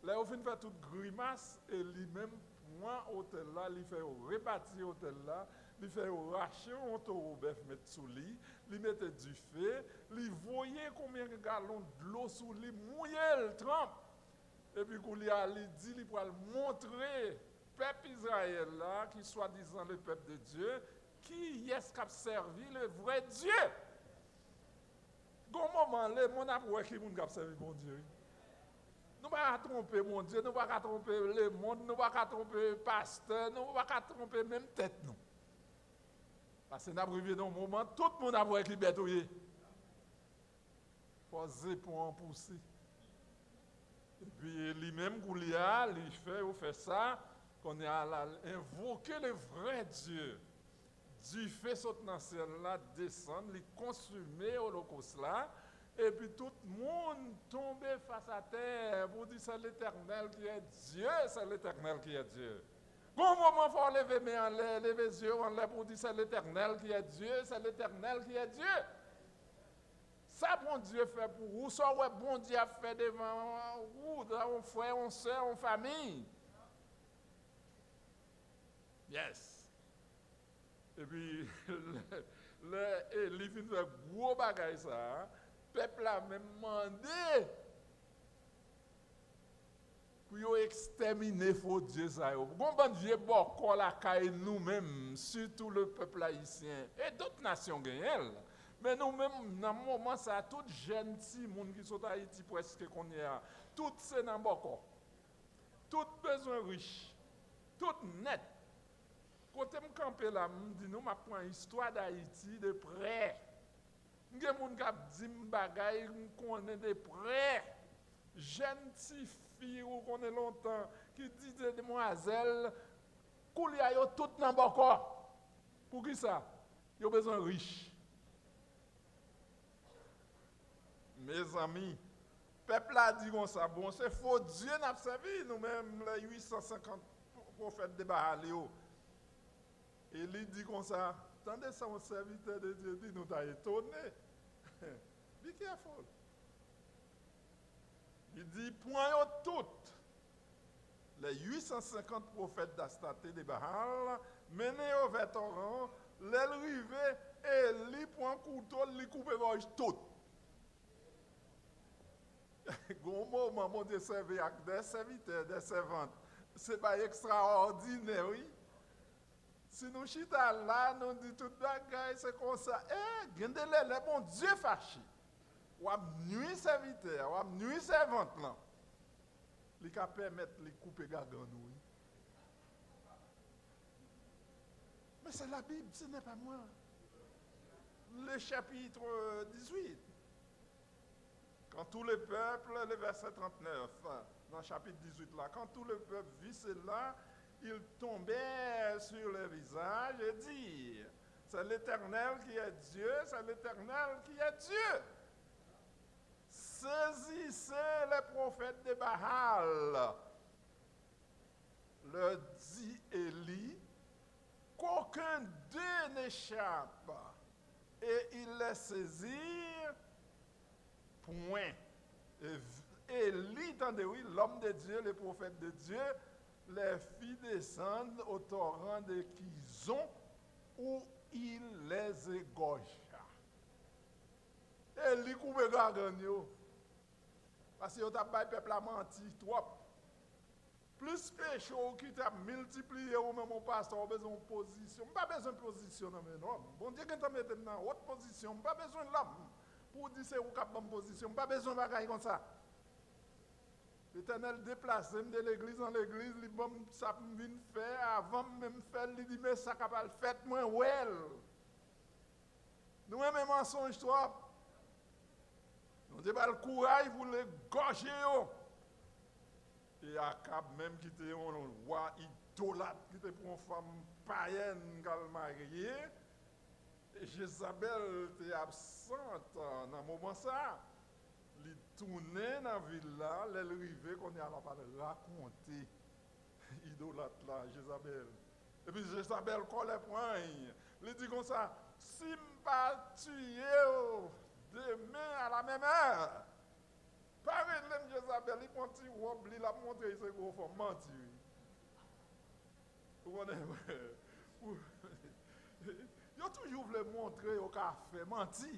Lè yo fin fè tout grimas, Eli menm pran otèl la, li fè yo rebati otèl la, li fè yo rache yon towo bèf met sou li, li mete dife, li voye konbyen galon dlo sou li, mouye l, tranp. Epi kounye a, li di li pral montre pèp Izrayèl la, ki swadizan le pèp de Dye, kiyès k ap sèvi le vrè Dye. Gon moman, lemonn ap wè ki moun k ap sèvi Bondye, wi. Nou pa ka twonpe Bondye, nou pa ka twonpe lemonn, nou pa ka twonpe pastè, nou pa ka twonpe menm tèt nou. Paske n ap rive nan yon moman, tout moun ap wè ki bèt ou ye. Fò zepon an pouse. Epi li menm, koulye a, li fè yo fè sa. Kounye a la, l envoke le vrè Dye. Dife sot nan syèl la, desann, li konsime olokòs la. Epi tout moun tonbe fas atè pou di, "C'est l'Éternel qui est Dieu, c'est l'Éternel qui est Dieu." Gon moman, fò w leve men anlè, leve zye w anlè pou w di, "C'est l'Éternel qui est Dieu, c'est l'Éternel qui est Dieu." Sa Bondye fè pou ou, sa w wè Bondye ap fè devan ou, yon frè, yon sè, yon fanmi. Yes. Epi, lè, lè Eli fin fè gwo bagay sa a, pèp la menm mande pou yo ekstèmine fo dye sa yo. Gon bann vye bòkò lakay nou menm, sitou le pèp ayisyen, e dòt nasyon genyen l. Men nou menm, nan moman sa a, tout jèn timoun ki sot Ayiti prèske kounye a, tout se nan bòkò. Tout bezwen rich. Tout nèt. Kote m kanpe la, m di nou, m ap pran istwa Dayiti de prè. M gen moun k ap di m bagay m konnen de prè. Jèn tifi ou konnen lontan ki di de demwazèl, koulye a yo tout nan bòkò. Poukisa? Yo bezwen rich. Mezanmi, pèp la di konsa, "Bon, se fo dye n ap sèvi, nou menm, lè uit san senkant pwofèt de Baal yo." Eli di konsa, "Tande sa yon sèvitè de Dye di, nou ta etone." Be careful. Li di, "Pran yo tout." Lè uit san senkant pwofèt d'Astarte de Baal mennen yo vè toran an, lè l rive, Eli pran kouto l, li koupe gòj tout. Gon moman, Bondye sèvi ak de sèvitè, de sèvant. Se bagay ekstraòdinè, wi. Si nou chita la, nou di tout bagay, se konsa. E, gen de lè, lè Bondye fache, w ap nwi sèvitè a, w ap nwi sèvant lan. Li ka pèmèt li koupe gagann ou, wi. Men se la Bib, ce n'est pas moi. Le chapitre dix-huit. Quand tout le peuple, le verset trente-neuf, nan chapit dizuit la, quand tout le peuple vit cela, ils tombèrent sur les visages et dirent, c'est l'Éternel qui est Dieu, c'est l'Éternel qui est Dieu. Saisissez les prophètes de Baal, leur dit Élie, qu'aucun d'eux n'échappe. Et ils les saisirent point. Et Élie, tande wi, l'homme de Dieu, le prophète de Dieu, les fit descendre au torrent de Kison, où il les égorgea. Eli koupe gagann yo. Paske yo t ap bay pèp la manti twòp. Plis peche w ki t ap miltipliye, ou menm yon pastè, ou bezwen yon pozisyon. M pa bezwen pozisyon nan men lòm. Bondye gentan mete m nan wòt pozisyon. M pa bezwen lòm pou w di se ou k ap ban m pozisyon. M pa bezwen bagay konsa. Letènèl deplase m de legliz an legliz, li ban m sa pou m vin fè, avan m menm fè l, li di, men sa k ap al fèt, mwen wè l. Nou renmen mansonj twòp. Bondye ba l kouraj pou l egòje yo. E Akab menm ki te yon wa idolat, ki te pran yon fanm payèn k al marye, Jezabèl te absant nan moman sa a. Li tounen nan vil la, lè l rive, kounye a l ap al rakonte idolat la, Jezabèl. Epi Jezabèl kòlè pran l. Li di konsa, si m pa tiye w demen a la menm è, pa rele m Jezabèl. Li pran ti wòb li, l ap montre se gwo fanm. Manti, wi. Ou konnen, yo toujou vle montre yo ka fè manti.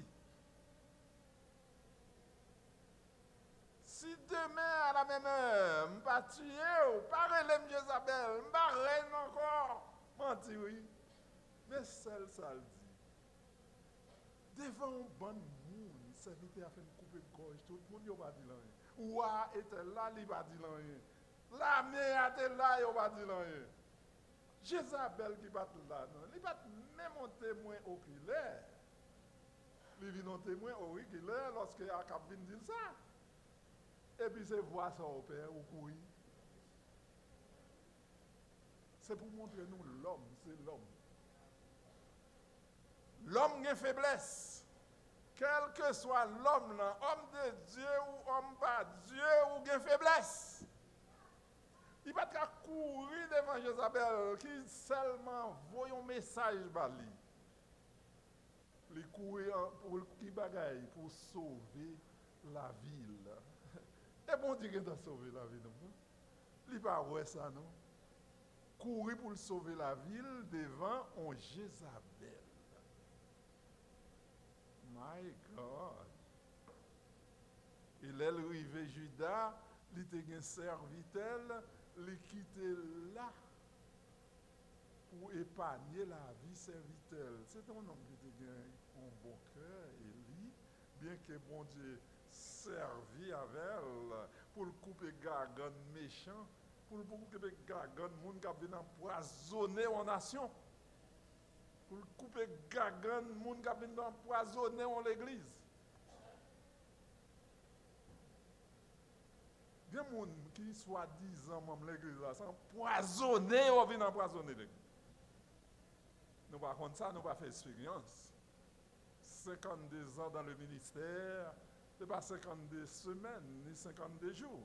Si demen a la menm è, m pa tiye w, pa rele m Jezabèl, m pa rèn ankò. Manti, wi. Men sèl sa l di. Devan yon bann moun, sèvitè a fin koupe gòj tout moun, yo pa di l anyen. Wa a etèl la, li pa di l anyen. Lame a te la, yo pa di l anyen. Jezabèl ki pa t la, non, li pa t menm yon temwen okilè. Li vin yon temwen orikilè lòske Akab vin di l sa. Epi se vwa sa w pè, ou kouri. Se pou montre nou lòm, se lòm. Lòm gen feblès. Kèlkeswa lòm nan, homme de Dieu ou homme pa Dieu, ou gen feblès. Li pa t ka kouri devan Jezabèl ki sèlman voye yon mesaj ba li. Li kouri an, pou ki bagay? Pou sove lavi l. E Bondye gentan sove lavi nou, non? Li pa wè sa, non? Kouri pou l sove lavi l devan on Jezabèl. My God! E lè l rive Jida, li te gen sèvitè l, li kite l la pou epanye lavi sèvitè l. Se te yon nonm ki te gen yon bon kè, Eli, byenke Bondye sèvi avè l pou l koupe gagann mechan, pou l koupe gagann moun k ap vin anpwazonnen yon nasyon, pou l koupe gagann moun k ap vin anpwazonnen yon legliz. Gen moun ki swadizan manm legliz la, se anpwazonnen yo vin anpwazonnen legliz. Nou pa konn sa, nou pa fè eksperyans. Senkannde zan dan le ministè, se pa senkannde semèn, ni senkannde jou.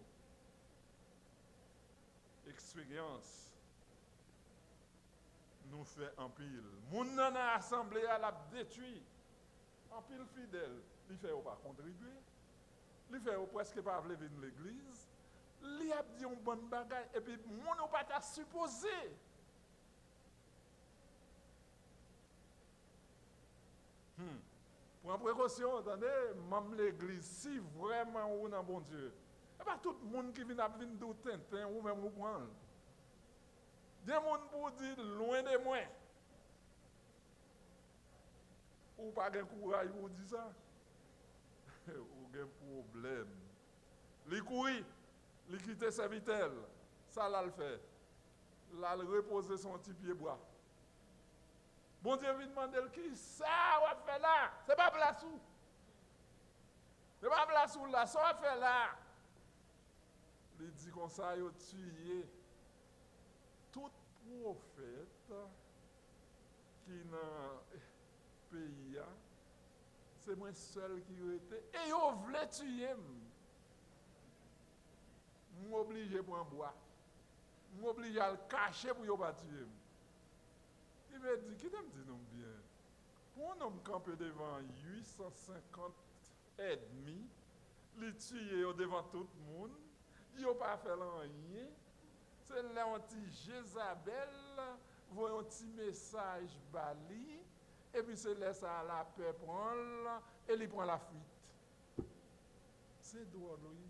Eksperyans. Nou fè anpil. Moun nan nan asanble a, l ap detwi. Anpil fidèl. Li fè yo pa kontribye. Li fè yo prèske pa vle vin legliz. Li ap di yon bann bagay. Epi moun ou pa ta sipoze. Hmm. Pran prekosyon, tande, manm legliz, si vrèman ou nan Bondye, e pa tout moun ki vin ap vin di w tenten, ou menm ou pran l. Gen moun pou w di, lwen de mwen. Ou pa gen kouraj pou w di sa. Ou gen pwoblèm. Li kouri. Li kite sèvitè l. Sa l al fè? L al repoze sou yon ti pyebwa. Bondye vin mande l, "Kisa w ap fè la? Se pa plas ou. Se pa plas ou la. Sa w ap fè la?" Li di konsa, "Yo tiye tout pwofèt ki nan peyi a. Se mwen sèl ki rete. E yo vle tiye m. M oblije pran bwa. M oblije al kache pou yo pa tiye m." Ki vle di, kite m di nou byen. Pou yon nonm kanpe devan uit san senkant ènmi, li tiye yo devan tout moun, yo pa fè l anyen. Se lè yon ti Jezabèl voye yon ti mesaj ba li, epi se lè sa a lapè pran l, e li pran lafwit. Se dwòl, wi.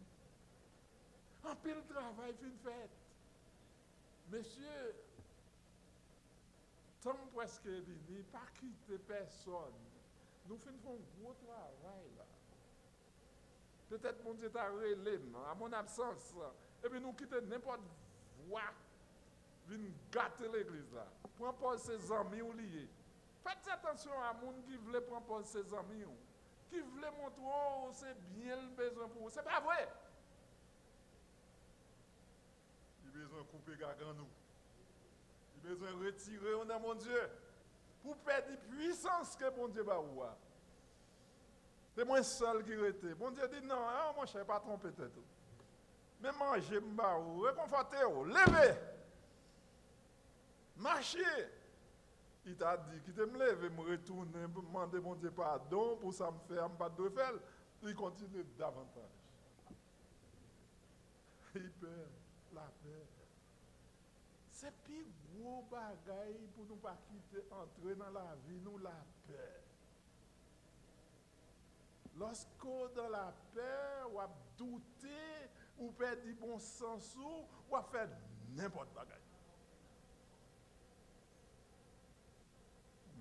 Anpil travay fin fèt. Mesye, tan m prèske vini, pa kite pèsòn. Nou fin fè yon gwo travay la. Petèt Bondye ta rele m, à mon absence, epi nou kite nenpòt vwa vin gate legliz la. Pran pòz se zanmi w li ye. Fèt atansyon a moun ki vle pran pòz se zanmi w, ki vle montre w se byen l bezwen pou ou. Se pa vre! Li bezwen koupe gagann ou. Li bezwen retire w nan Bondye pou w pèdi pwisans ke Bondye ba ou a. Se mwen sèl ki rete. Bondye di, "Non, an, monchè, pa twonpe tèt ou. Men manje m ba ou, rekonfòte w, leve, mache." Li ta di, "Kite m leve, m retounen, m mande Bondye padon pou sa m fè a, m pa t dwe fè l." Li kontinye davantaj. Li pè, lapè. Se pi gwo bagay pou nou pa kite antre nan lavi nou, lapè. Lòske w dan lapè, w ap doute, ou pèdi bon sans ou, w ap fè nenpòt bagay.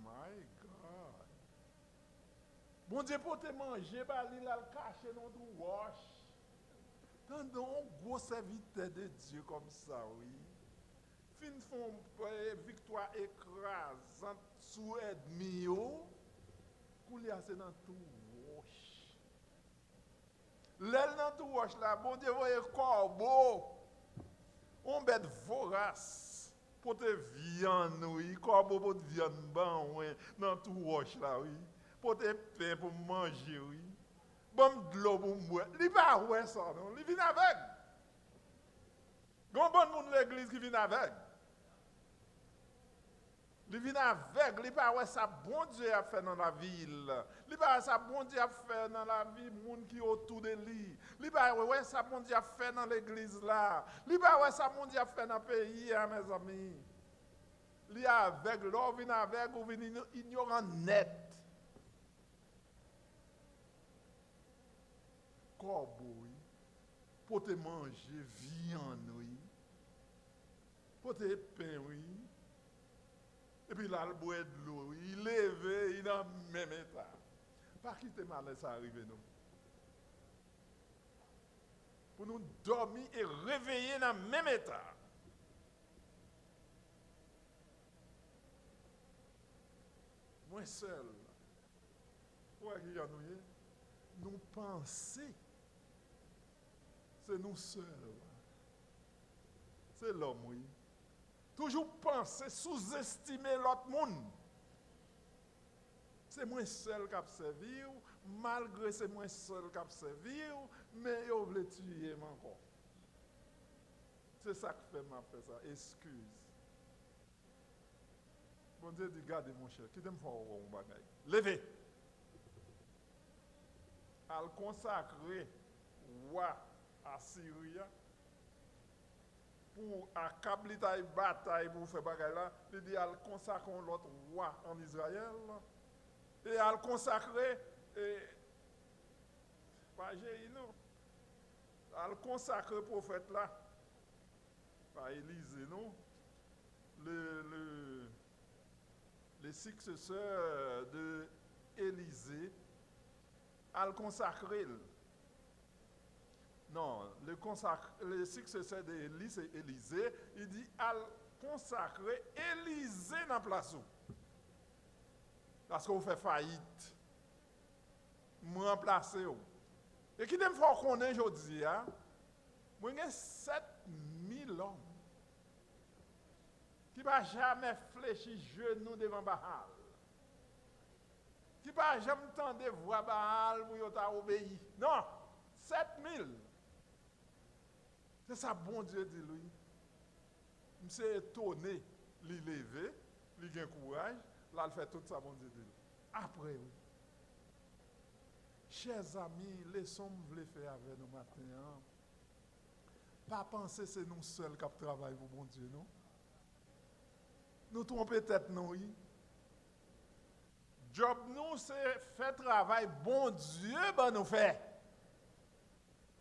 My God. Bondye pote manje ba li, l al kache nan twou wòch. Tande yon gwo sèvitè de Dye kòmsa, wi. Fin fè yon, eh, viktwa ekrazant sou ènmi yo. Koulye a se nan twou wòch. Lè l nan twou wòch la, Bondye voye kòbo, yon bèt voras, pote vyann, wi. Kòbo pot vyann ban mwen nan twou wòch la, wi. Pote pen pou m manje, wi. Ban m dlo pou m bwè. Li pa wè sa, non. Li vin avèg. Gen yon bann moun legliz ki vin avèg. Li vin avèg, li pa wè sa Bondye ap fè nan lavi l. Li pa wè sa Bondye ap fè nan lavi moun ki otou de li. Li pa wè sa Bondye ap fè nan legliz la. Li pa wè sa Bondye ap fè nan peyi a, mezanmi. Li avèg, lè w vin avèg, ou vin inyo-, inyoran nèt. Kòbo, wi. Pote manje, vyann, wi. Pote pen, wi. Epi l al bwè dlo, wi. Li leve, li nan menm eta. Pa kite malè sa rive nou. Pou nou dòmi e reveye nan menm eta. Mwen sèl. Ou wè kijan nou ye? Nou panse se nou sèl. Se lòm, wi. Toujou panse, souzestime lòt moun. Se mwen sèl k ap sèvi w, malgre se mwen sèl k ap sèvi w, men yo vle tiye m ankò. Se sa k fè m ap fè sa. Eskiz. Bondye di, "Gade, monchè, kite m fè w wè yon bagay. Leve! Al konsakre wa Asiri a, pou Akab li t al batay pou fè bagay la, li di, 'Al konsakre yon lòt wa ann Izrayèl, e al konsakre, e, pa Jeyi, non. Al konsakre pwofèt la, pa Elize, non. Le, le, le successeur de Élisée, al konsakre l. Non, le, konsak, le successeur de Élie, se Elize. Li di, al konsakre Elize nan plas ou. Paske ou fè fayit. M ranplase w. E kite m fè w konnen jodi a, mwen gen sèt mil òm ki pa jamè flechi jenou devan Baal, ki pa janm tande vwa Baal pou yo ta obeyi. Non, sèt mil. Se sa Bondye di l, wi. Misye etone, li leve, li gen kouraj, l al fè tout sa Bondye di l. Apre, wi. Chè zanmi, leson m vle fè avè nou maten an, pa panse se nou sèl k ap travay pou Bondye, non. Nou twonpe tèt nou, wi. Djòb nou se fè travay Bondye ban nou fè.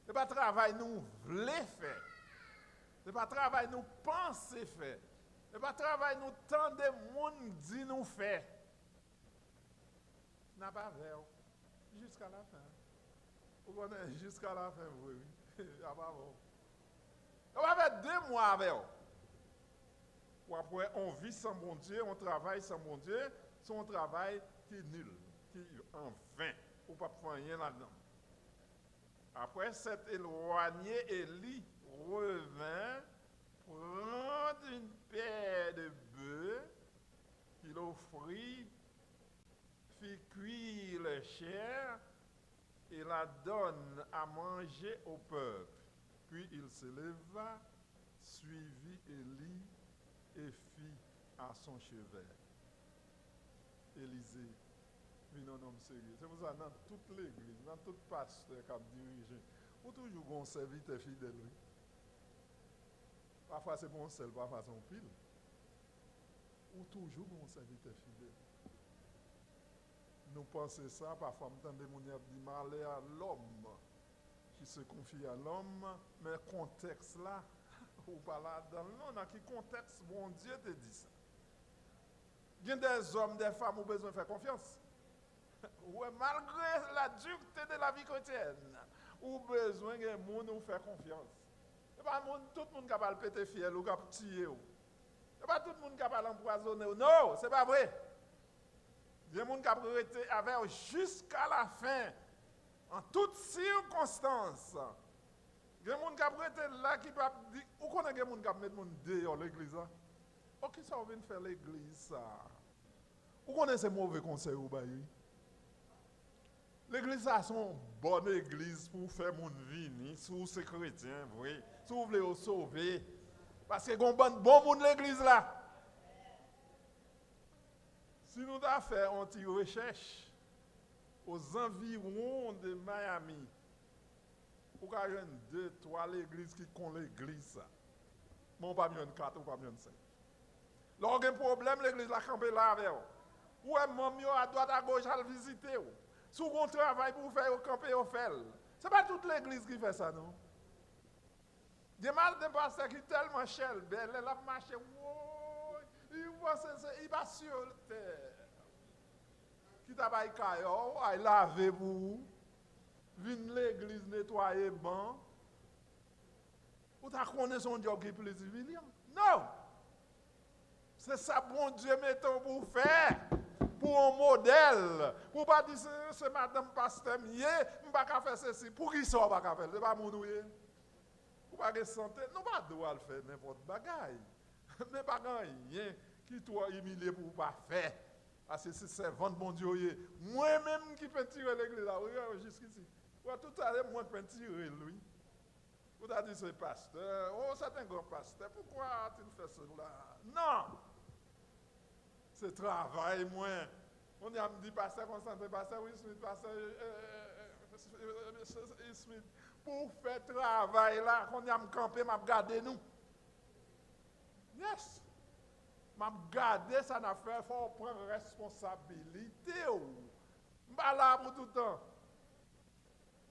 Se pa travay nou vle fè. Se pa travay nou panse fè. Se pa travay nou tande moun di nou fè. N ap avè w jiska lafen. Ou konnen, jiska lafen vre, wi. Y ap avè w. Yo va fè de mwa avè w. W ap wè yon vi san Bondye, yon travay san Bondye, se yon travay ki nil, ki anven. Ou p ap fè anyen ladan. Après s'être éloigné, Élie revint prendre une paire de bœufs qu'il offrit, fit cuire leur chair et la donne à manger au peuple. Puis il se leva, suivit Élie et fit à son chevet. Elize vin yon nonm serye. Se pou sa, nan tout legliz, nan tout pastè k ap dirije, ou toujou gen yon sèvitè fidèl, wi. Pafwa se pa yon sèl, pafwa se yon pil. Ou toujou gen yon sèvitè fidèl. Nou panse sa, pafwa m tande moun y ap di, malè a lòm ki se konfye a lòm, men kontèks la, ou pa ladan l non, nan ki kontèks Bondye te di sa? Gen dèzòm, dèfanm ou bezwen fè konfyans. Ou wè, malgre la dureté de la vie chrétienne, ou bezwen gen moun ou fè konfyans. Se pa moun, tout moun k ap al pete fyèl ou, k ap tiye w. Se pa tout moun k ap al anpwazonnen w. Non, se pa vre. Gen moun k ap rete avè w jiska lafen, an tout sikonstans. Gen moun k ap rete la ki p ap di, ou konnen gen moun k ap met moun deyò legliz la. O, kisa w vin fè legliz sa a? Ou konnen se move konsèy ou bay, wi. Legliz sa a se yon bòn egliz pou w fè moun vini, si w se kretyen vre, si w vle yo sove. Paske gen yon bann bon moun legliz la. Si nou ta fè yon ti rechèch ozanviwon de Miami, ou ka jwenn de, twa legliz ki kon legliz sa. Men ou p ap jwenn kat, ou p ap jwenn senk. Lè w gen pwoblèm, legliz la kanpe la avè w. Ou wè manm yo adwat agoch al vizite w. Si w gen yon travay pou w fè, yo kanpe, yo fè l. Se pa tout legliz ki fè sa, non. Gen maten pastè ki tèlman chèlbè, lè l ap mache, woy, li panse se, li pa sou tè. Ki ta bay kay ou, ay lave pou ou, vin legliz netwaye ban. Ou ta konnen se yon djòb ki plis imilyan. Non! Se sa Bondye mete w pou w fè, pou w yon modèl, pou w pa di se, se madanm pastè m ye, m pa ka fè sesi. Poukisa w pa ka fè l? Se pa moun ou ye? Ou pa gen sante? Nou pa dwe al fè nenpòt bagay. Men pa gen anyen ki twò imilye pou w pa fè. Paske se sèvant Bondye w ye. Mwen menm ki pentire legliz la, wi, jiskisi. Wè, tout sa se mwen pentire l, wi. Ou ta di se pastè, oh, c'est un grand pasteur, pourquoi a-t-il fait cela? Non! Se travay mwen. Kounye a m di pastè Constantin, pastè Will Smith, pastè, euh, euh, euh, Smith, pou w fè travay la, kounye a m kanpe, m ap gade nou. Yes! M ap gade sa n ap fè, fò w pran responsabilite w. M pa la pou toutan.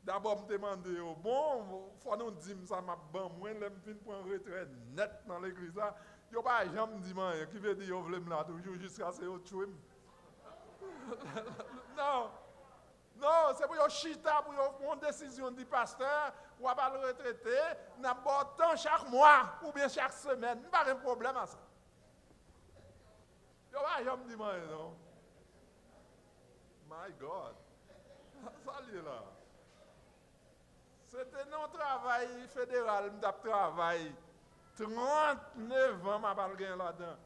Dabò, m te mande yo, bon, fò nou di m sa m ap ban mwen lè m fin pran retrè nèt nan legliz la. Yo pa janm di m anyen, ki vle di yo vle m la toujou jiskaske yo tchwe m. Non. Non, se pou yo chita, pou yo pran yon desizyon, di pastè, w ap al retrete, n ap ba w tan chak mwa oubyen chak semèn. M pa gen pwoblèm a sa. Yo pa janm di m anyen, non. My God. Sa l ye la? Se te nan yon travay federal, m t ap travay. Trant nevan m ap al gen ladan.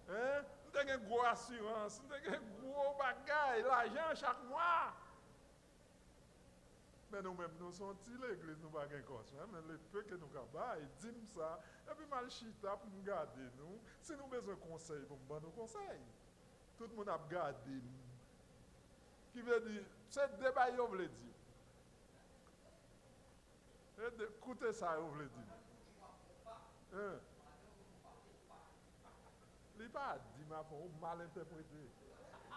Hein? M te gen gwo asirans, m te gen gwo bagay, lajan chak mwa. Men nou menm, nou se yon ti legliz, nou pa gen kòs, men le peu ke nou ka bay, di m sa, epi m al chita pou m gade nou. Si nou bezwen konsèy, pou m ban nou konsèy. Tout moun ap gade m. Ki vle di, se de bay yo vle di. E de, koute sa yo vle di. Hein? Li pa di m afè, ou mal entèprete.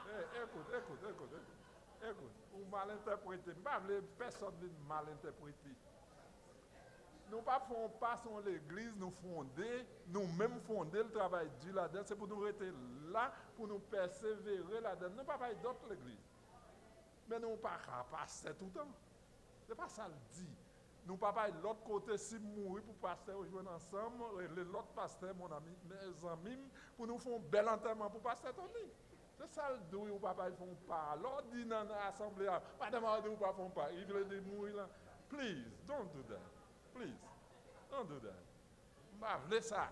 Eh, ekout, ekout, ekout, ekout. Ekout, ou mal entèprete. M pa vle pèsòn vin mal entèprete. Nou pa fè yon pa sou yon legliz, nou fonde, nou menm fonde l, travay di ladan, se pou nou rete la, pou nou pèsevere ladan. Nou pa bay dòt legliz. Men nou pa ka pastè toutan. Se pa sa l di. Nou pa bay lòt kote, si m mouri pou pastè yo jwenn ansanm, rele lòt pastè, mon ami, mezanmi m, pou nou fè yon bèl antèman pou pastè Tony. Se sa l di wi, ou pa bay fè yon pa. Lè w di nan, nan asanble a, madanm a di ou pa fè yon pa, li vle di mouri lan. Please, don't do that. Please, don't do that. M pa vle sa.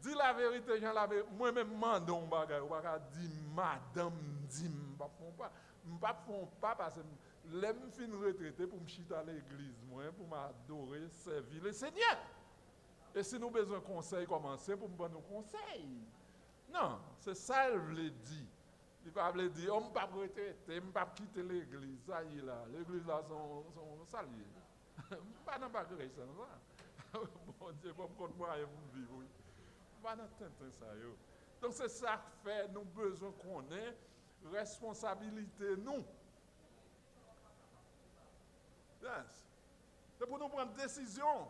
Di laverite jan laverite. Mwen menm mande w yon bagay, ou pa ka di madanm di m p ap fè yon pa. M p ap fè yon pa paske m, lè m fin retrete pou m chita legliz mwen, pou m adore, sèvi Lesenyè. E si nou bezwen konsèy kòm ansyen pou m ban nou konsèy. Non, se sa l vle di. Li pa vle di, o, m p ap retrete, m p ap kite legliz, sa ye la. Legliz la se yon, se yon, sa l ye. M pa nan pa kreysan sa. Bondye ban m kòt mwayen pou m viv, wi. M pa nan tenten sa yo. Donk, se sa k fè nou bezwen konnen responsabilite nou. Yes. Se pou nou pran desizyon.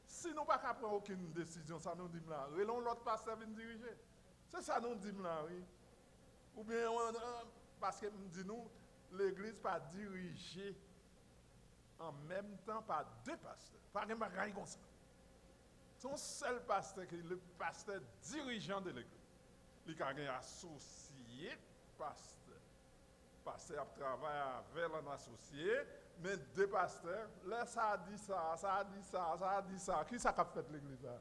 Si nou pa ka pran okenn desizyon, sa nou di m la, rele yon lòt pastè vin dirije. Se sa nou di m la, wi. Oubyen, euh, paske m di nou, legliz pa dirije an menm tan pa de pastè. Pa gen bagay konsa. Se yon sèl pastè ki le pastè dirijan de legliz. Li ka gen asosye pastè. Pastè ap travay avè l an asosye, men de pastè, lè sa a di sa, sa a di sa, sa a di sa, ki sa k ap fèt legliz la?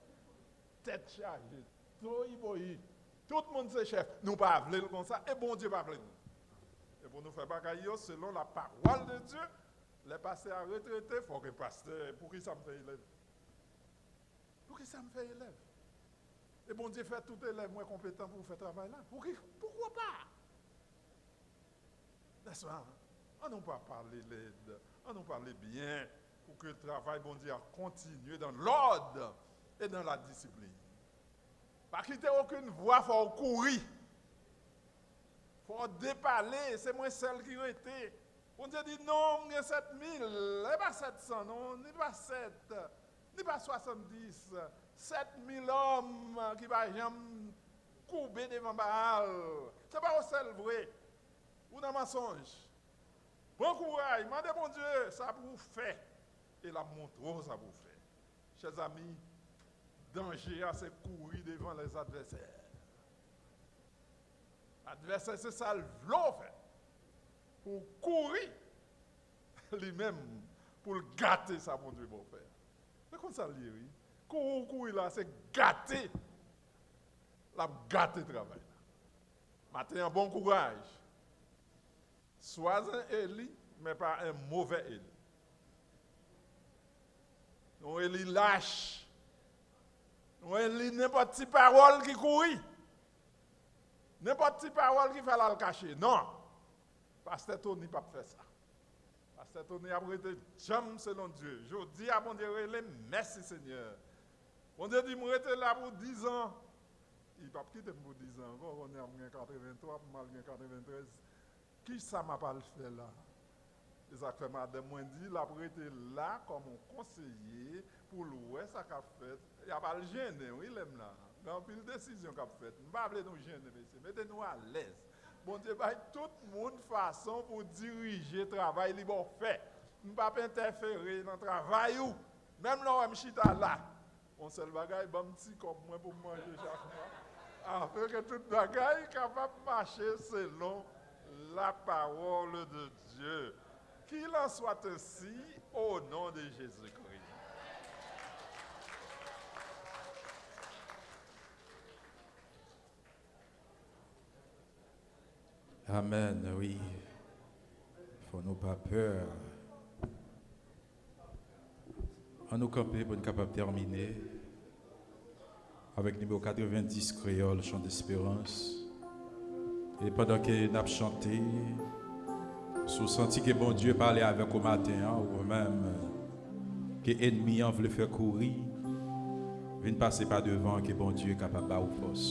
Tèt chaje, toyiboyi. Tout moun se chèf. Nou pa vle l konsa, e Bondye pa vle nou. E pou nou fè bagay yo selon la parole de Dieu, lè pastè a retrete, fò gen pastè. Poukisa m fè elèv? Poukisa m fè elèv? E Bondye fè tout elèv mwen konpetan pou fè travay la. Pouki, poukwa pa? Nèspa? An nou pa pale lèd, an nou pale byen, pou ke travay Bondye a kontinye dans l'ordre et dans la discipline. Pa kite okenn vwa fè w kouri. Fò w depale, se mwen sèl ki rete. Bondye di, non, m gen sèt mil, e pa sèt san, non, ni pa sèt, ni pa swasanndis, sèt mil òm ki pa janm koube devan Baal. Se pa w sèl vre. Ou nan mansonj. Pran kouraj, mande Bondye sa pou w fè, e l ap montre w sa pou w fè. Chèzami, danje a se kouri devan lèzadvèsè. Advèsè se sa l vle w fè. Pou w kouri li menm, pou l gate sa Bondye ba w fè. Se konsa l ye, wi. Kouri w kouri la, se gate. L ap gate travay la. Maten an, bon kouraj. Sois un élu, mais pas un mauvais élu. Yon eli lach. Yon eli nenpòt ti pawòl ki kouri. Nenpòt ti pawòl ki fè l al kache. Non. Pastè Tony p ap fè sa. Pastè Tony ap rete djanm selon Dye. Jodi a, Bondye rele m, mèsi Senyè. Bondye di m rete la pou dizan. Li p ap kite m pou dizan ankò. Kounye a m gen katrevenntwa, pou m al gen katreventrèz. Kisa m ap al fè la? Se sa k fè madanm mwen di l ap rete la kòm yon konseye pou l wè sa k ap fèt. Y ap al jennen, wi, lè m la. Gen anpil desizyon k ap fèt. M pa vle nou jennen, mesye. Mete nou alèz. Bondye bay tout moun fason pou dirije travay li ba w fè. M p ap entèfere nan travay ou. Menm lè w wè m chita la, yon sèl bagay, ban m ti kòb mwen pou m manje chak mwa. Afin ke tout bagay kapab mache selon la parole de Dieu. Qu'il en soit ainsi au nom de Jésus-Christ. Amèn, wi. Fò nou pa pè. Ann nou kanpe pou n kapab tèmine avèk nimewo katrevendis Kreyòl, Chant d'Espérance. E pandan ke n ap chante, si w santi ke Bondye pale avèk ou maten an, ou menm ke ènmi an vle fè kouri, vin pase pa devan, ke Bondye kapab ba ou fòs.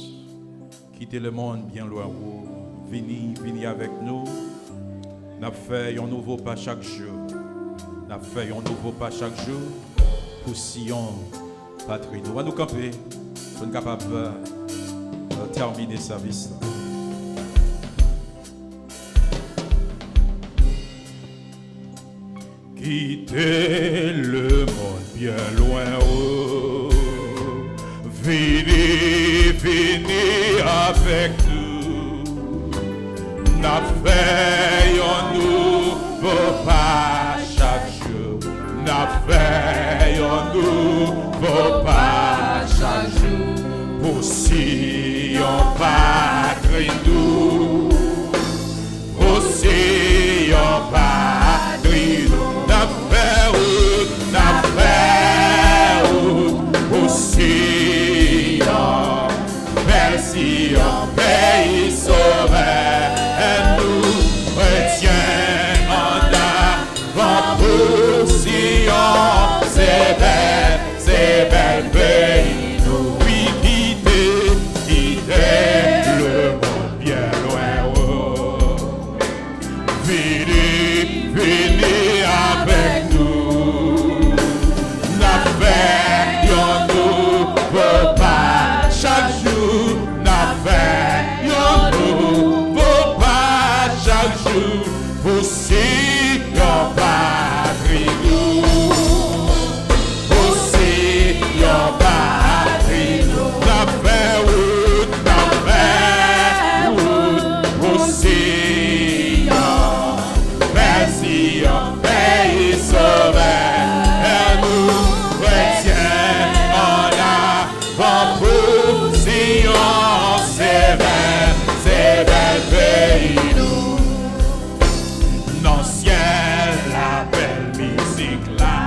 Kite lemonn byen lwen ou, vini, vini avèk nou. N ap fè yon nouvo pa chak jou. N ap fè yon nouvo pa chak jou pou Siyon, patri nou. Ann nou kanpe pou n kapab, euh, tèmine sèvis la. Kite lemonn byen lwen ou, vini, vini avèk nou. N ap fè yon nouvo pa chak jou. N ap fè yon nouvo pa chak jou pou Siyon, patri nou. Pou Siyon, patri nou. N ap fè wout, n ap fè wout pou Siyon, bèl Siyon, peyi Sovè nou. Kretyen, ann avan pou Siyon, se bèl, se bèl peyi nou. Wi, kite, kite lemonn byen lwen ou. Vini, vini avèk nou. N ap fè yon nouvo pa chak jou. N ap fè yon nouvo pa chak jou pou Siyon, patri nou. Pou Siyon, patri nou. N ap fè wout, n ap fè wout pou Siyon. Bèl Siyon, peyi Sovè nou. Kretyen, ann avan pou Siyon, se bèl, se bèl peyi nou. Nan syèl la, bèl mizik la,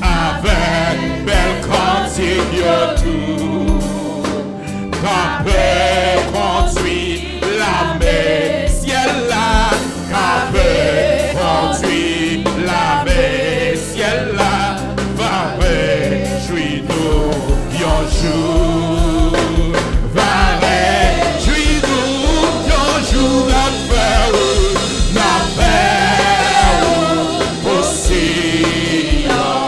avèk bèl kantik yo tou, k ape kondwi lame syèl la, k ape kondwi lame syèl la, va rejwi nou yon jou, va rejwi nou yon jou. N ap fè wout, n ap fè wout pou Siyon,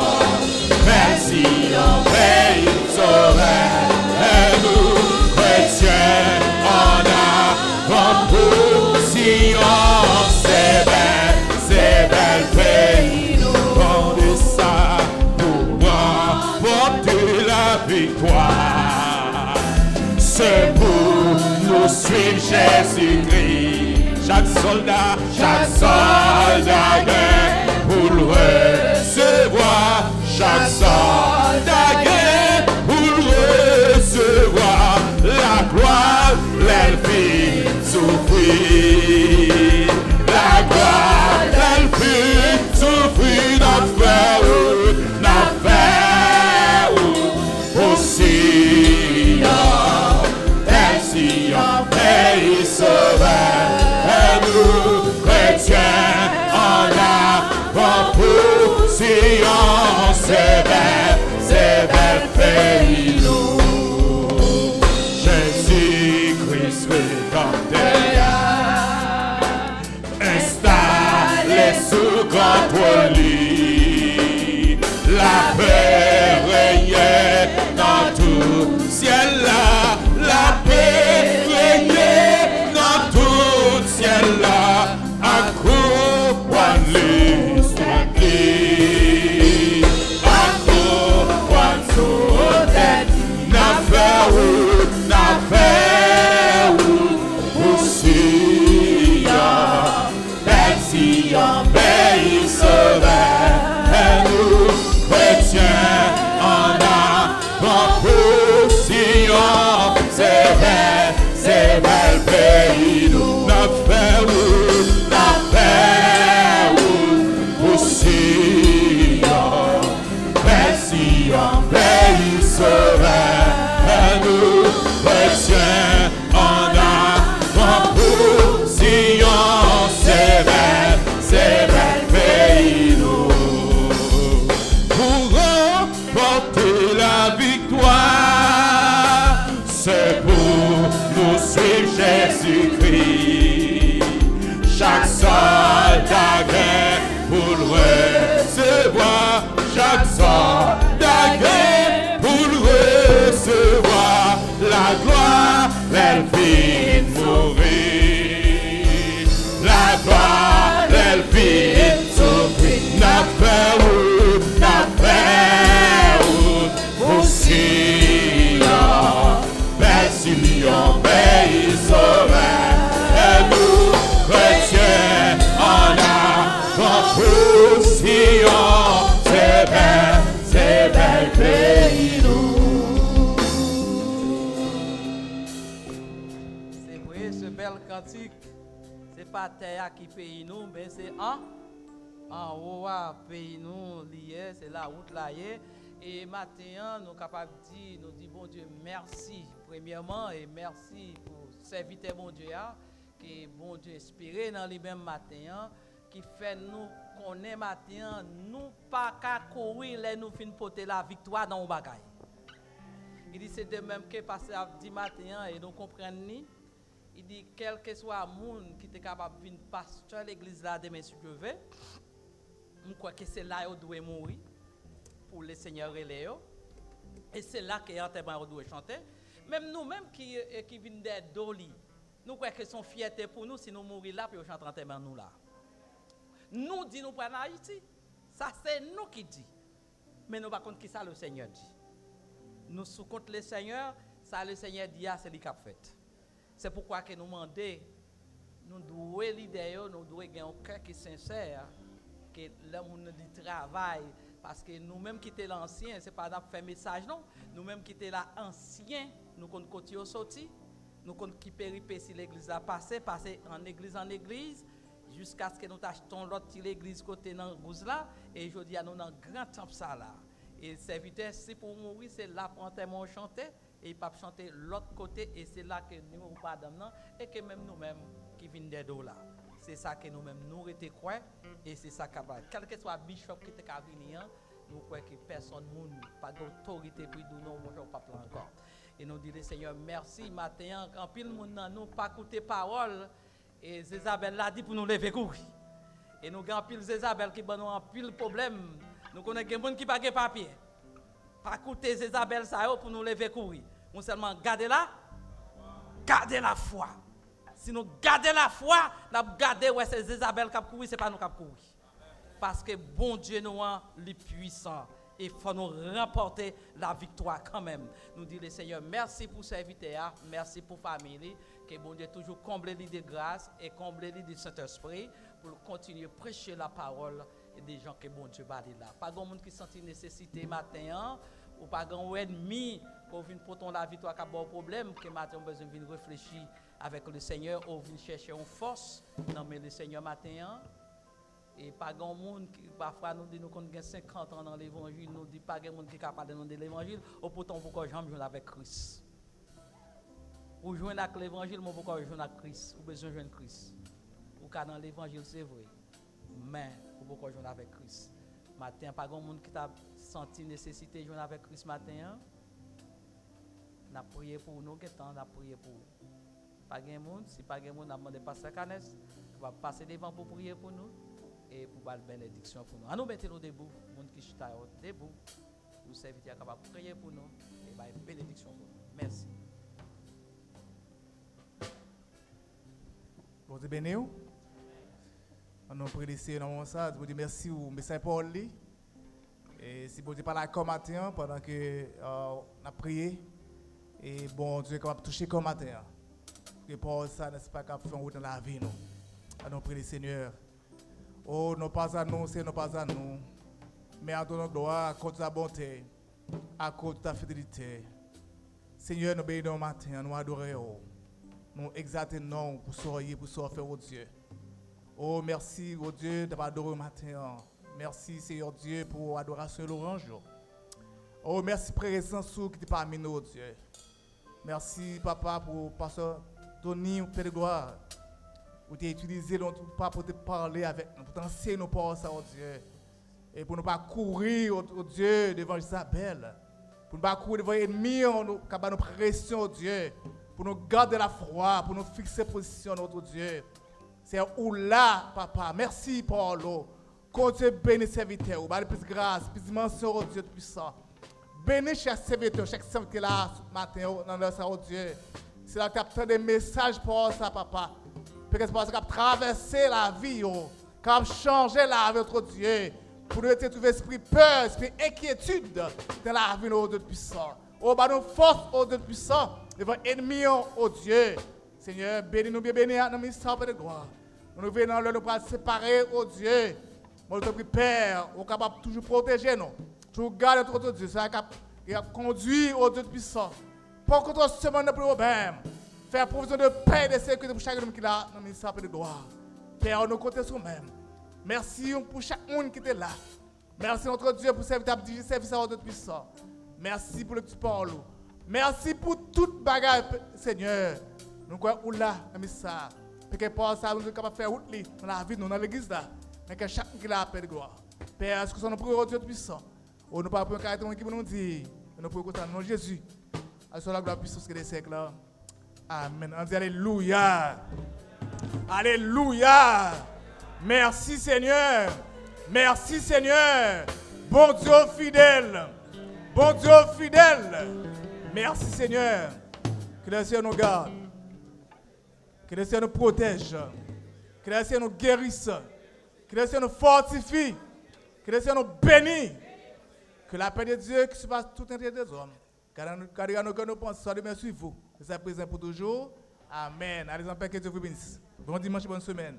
bèl Siyon, peyi Sovè nou. Kretyen, ann avan pou Siyon, se bèl, se bèl peyi nou. Pran de sa pou ranpòte laviktwa. Se pou nou swiv Jezikri. Chak sòlda, chak sòlda gen pou l resevwa. Chak sòlda gen pou l resevwa laglwa lè l fin soufri. Laglwa lè l fin soufri. N ap fè wout, n ap fè wout pou Siyon, bèl Siyon, peyi Sovè nou. Kretyen, ann avan pou Siyon, se bèl N ap fè wout, n ap fè wout pou Siyon. Bèl Siyon, peyi Sovè nou, kretyen an avan pou Siyon. Se bèl, se bèl peyi nou. Pou ranpòte laviktwa, se pou nou swiv Jezikri. Chak sòlda gen pou l resevwa, chak sòlda gen pou l resevwa laglwa lè l fin mouri. Laglwa lè l fin soufri. N ap fè wout, n ap fè wout pou Siyon. Bèl Siyon, peyi Sovè nou, kretyen an avan pou Siyon. Se bèl, se bèl peyi nou. Se vre, se bèl kantik. Se pa tè a ki peyi nou, men se an, anwo a peyi nou li ye, se la wout la ye. E maten an, nou kapab di, nou di Bondye mèsi, premyèman, e mèsi pou sèvitè Bondye a, ke Bondye enspire nan li menm maten an, ki fè nou konnen maten an, nou pa ka kouri lè nou fin pote laviktwa nan yon bagay. Li di, se de menm ke pastè a di maten an, e nou konprann li. Li di, kèlkeswa moun ki te kapab vin pastè legliz la demen, si Dye ve, m kwè ke se la yo dwe mouri pou Lesenyè rele yo. E se la ke antèman yo dwe chante. Menm nou menm ki, e ki vin dèyè do li, nou kwè ke se yon fyète pou nou si nou mouri la pou yo chante antèman nou la. Nou di nou pral Ayiti. Sa se nou ki di. Men nou pa konn kisa Lesenyè di. Nou sou kont Lesenyè, sa Lesenyè di a, se li k ap fèt. Se poukwa ke nou mande, nou dwe lidè yo, nou dwe gen yon kè ki sensè, ke lè moun nan di travay, paske nou menm ki te la ansyen, se pa n ap fè mesaj non, nou menm ki te la ansyen, nou konn kote yo soti, nou konn ki peripesi legliz la pase, pase an egliz an egliz, jiskaske nou t achte yon lòt ti legliz kote nan Gouz la, e jodi a nou nan gran tanp sa la. E sèvitè, si pou mouri, se la pou antèman w chante, e l p ap chante lòt kote, e se la ke ni ou madanm nan, e ke menm nou menm ki vin dèyè do w la. Se sa ke nou menm nou rete kwè, e se sa k ap bay. Kèlkeswa bichòp ki te ka vini an, nou kwè ke pèsòn moun pa gen otorite pou l di w non, monchè, w p ap la ankò. E nou di Lesenyè mèsi maten an, anpil moun nan nou pa koute pawòl, e Zezabèl la di pou nou leve kouri. E nou gen anpil Zezabèl ki ban nou anpil pwoblèm. Nou konnen gen moun ki pa gen papye. Pa koute Zezabèl sa yo pou nou leve kouri. Nou sèlman gade la, gade lafwa. Si nou gade lafwa, n ap gade wè se Zezabèl k ap kouri, se pa nou k ap kouri. Paske Bondye nou an, li pwisan. E fò nou ranpòte laviktwa kanmenm. Nou di Lesenyè mèsi pou sèvitè a, mèsi pou fanmi li. Ke Bondye toujou konble li de gras e konble li de Sentespri pou l kontinye preche lapawòl e de jan ke Bondye ba li la. Pa gen moun ki santi nesesite maten an, ou pa gen yon ènmi ke w vin pote yon laviktwa k ap ba w pwoblèm, ke maten an w bezwen vin reflechi avèk Lesenyè, ou vin chèche yon fòs nan men Lesenyè maten an. E pa gen yon moun ki, pafwa nou di nou konn gen senkant an nan levanjil, nou di pa gen moun ki ka pale nou de levanjil, e poutan ou poko janm jwenn avèk Kris. Ou jwenn ak levanjil, men ou poko jwenn ak Kris. Ou bezwen jwenn Kris. Ou ka nan levanjil, se vre, men ou poko jwenn avèk Kris. Maten an, pa gen yon moun ki ta santi nesesite jwenn avèk Kris maten an. N ap priye pou ou, nou gentan, n ap priye pou ou. Pa gen moun, si pa gen moun, n ap mande pastè Kanès kapab pase devan pou priye pou nou e pou ba l benediksyon pou nou. Ann nou mete nou debou, moun ki chita yo debou, pou sèvitè a kapab priye pou nou e bay benediksyon pou nou. Mèsi. Bondye beni w. Ann nou priye Lesenyè nan moman sa, di Bondye mèsi pou mesaj pawòl li. E si Bondye pale ak kò maten an, pandan ke euh, n ap priye, e Bondye kapab touche kò maten an. Pou ke pawòl sa, nèspa, kapab fè yon wout nan lavi nou. Ann nou priye Lesenyè. O, non pas à nous, Seigneur, non pas à nous, mais à ton nom gloire, à cause de ta bonté, à cause de ta fidélité. Senyè, nou beni w maten an, nou adore w. Nou egzalte non w pou sa w ye, pou sa w fè, o Dye. O, mèsi, o Dye, dèske w adore w maten an. Mèsi, Seyè Dye, pou adorasyon e lwanj yo. O, mèsi prezans ou ki te pami nou, o Dye. Mèsi, papa, pou pastè Tony, Pè de glwa. Ou te itilize l, papa, pou te pale avèk nou, pou te anseye nou pawòl sa, o Dye. E pou nou pa kouri, o, o Dye, devan Jezabèl. Pou nou pa kouri devan ènmi an, nou, k ap ba nou presyon, o Dye. Pou nou gade lafwa, pou nou fikse pozisyon nou, o Dye. Seyè, ou la, papa. Mèsi, pawòl ou. Kontinye beni sèvitè ou, ba li plis gras, plis dimansyon, o Dye Toupisan. Beni chak sèvitè, chak sèvitè ki la maten yo, nan lè sa, o Dye. Sila ki ap tande mesaj pawòl sa, papa. Petèt se pawòl sa k ap travèse lavi yo, k ap chanje lavi yo, o Dye. Pou nou rete twouve espri pè, espri enkyetid nan lavi nou, o Dye Toupisan. O, ba nou fòs, o Dye Toupisan, devan ènmi an, o Dye. Senyè, beni nou byen beni nan ministè w, Pè de glwa. Nou rive nan lè nou pral separe, o Dye. Mwen, nou te pri Pè, ou kapab toujou pwoteje nou. Toujou gade nou, o Dye. Sa k ap, k ap kondui, o Dye Toupisan. Pran kontwòl semèn nan pou nou menm. Fè pwovizyon de pè e de sekirite pou chak moun ki la nan ministè w, Pè de glwa. Pè, nou konte sou ou menm. Mèsi pou chak moun ki te la. Mèsi, notre Dieu, pou sèvitè ap dirije sèvis sa, o Dye Toupisan. Mèsi pou lekti pawòl ou. Mèsi pou tout bagay, P-, Senyè. Nou kwè ou la nan mis sa. Peke pawòl sa, nou kapab fè wout li nan lavi nou, nan legliz la. Nan kè chak moun ki la, Pè de glwa. Pè, èske sa nou priye, o Dye Toupisan? O, nou pa priye kay tou moun ki pou nou di. Nou priye konsa nan non Jezi. A sou la glwa, pisans ki de syèk la. Amèn. Ann di alelouya. Alelouya. Mèsi, Senyè. Mèsi, Senyè. Bondye w fidèl. Bondye w fidèl. Mèsi, Senyè. Ke Lesenyè nou gad. Ke Lesenyè nou pwotèj. Ke Lesenyè nou geris. Ke Lesenyè nou fòtifi. Ke Lesenyè nou beni. Que la paix de Dieu qui surpasse toute intelligence des hommes Gardez, gardez nos cœurs, nos pensées, soit demeure suivre vous. Dès à présent pour toujours. Amen. Allez en paix, que Dieu vous bénisse. Bon dimanche, bonne semaine.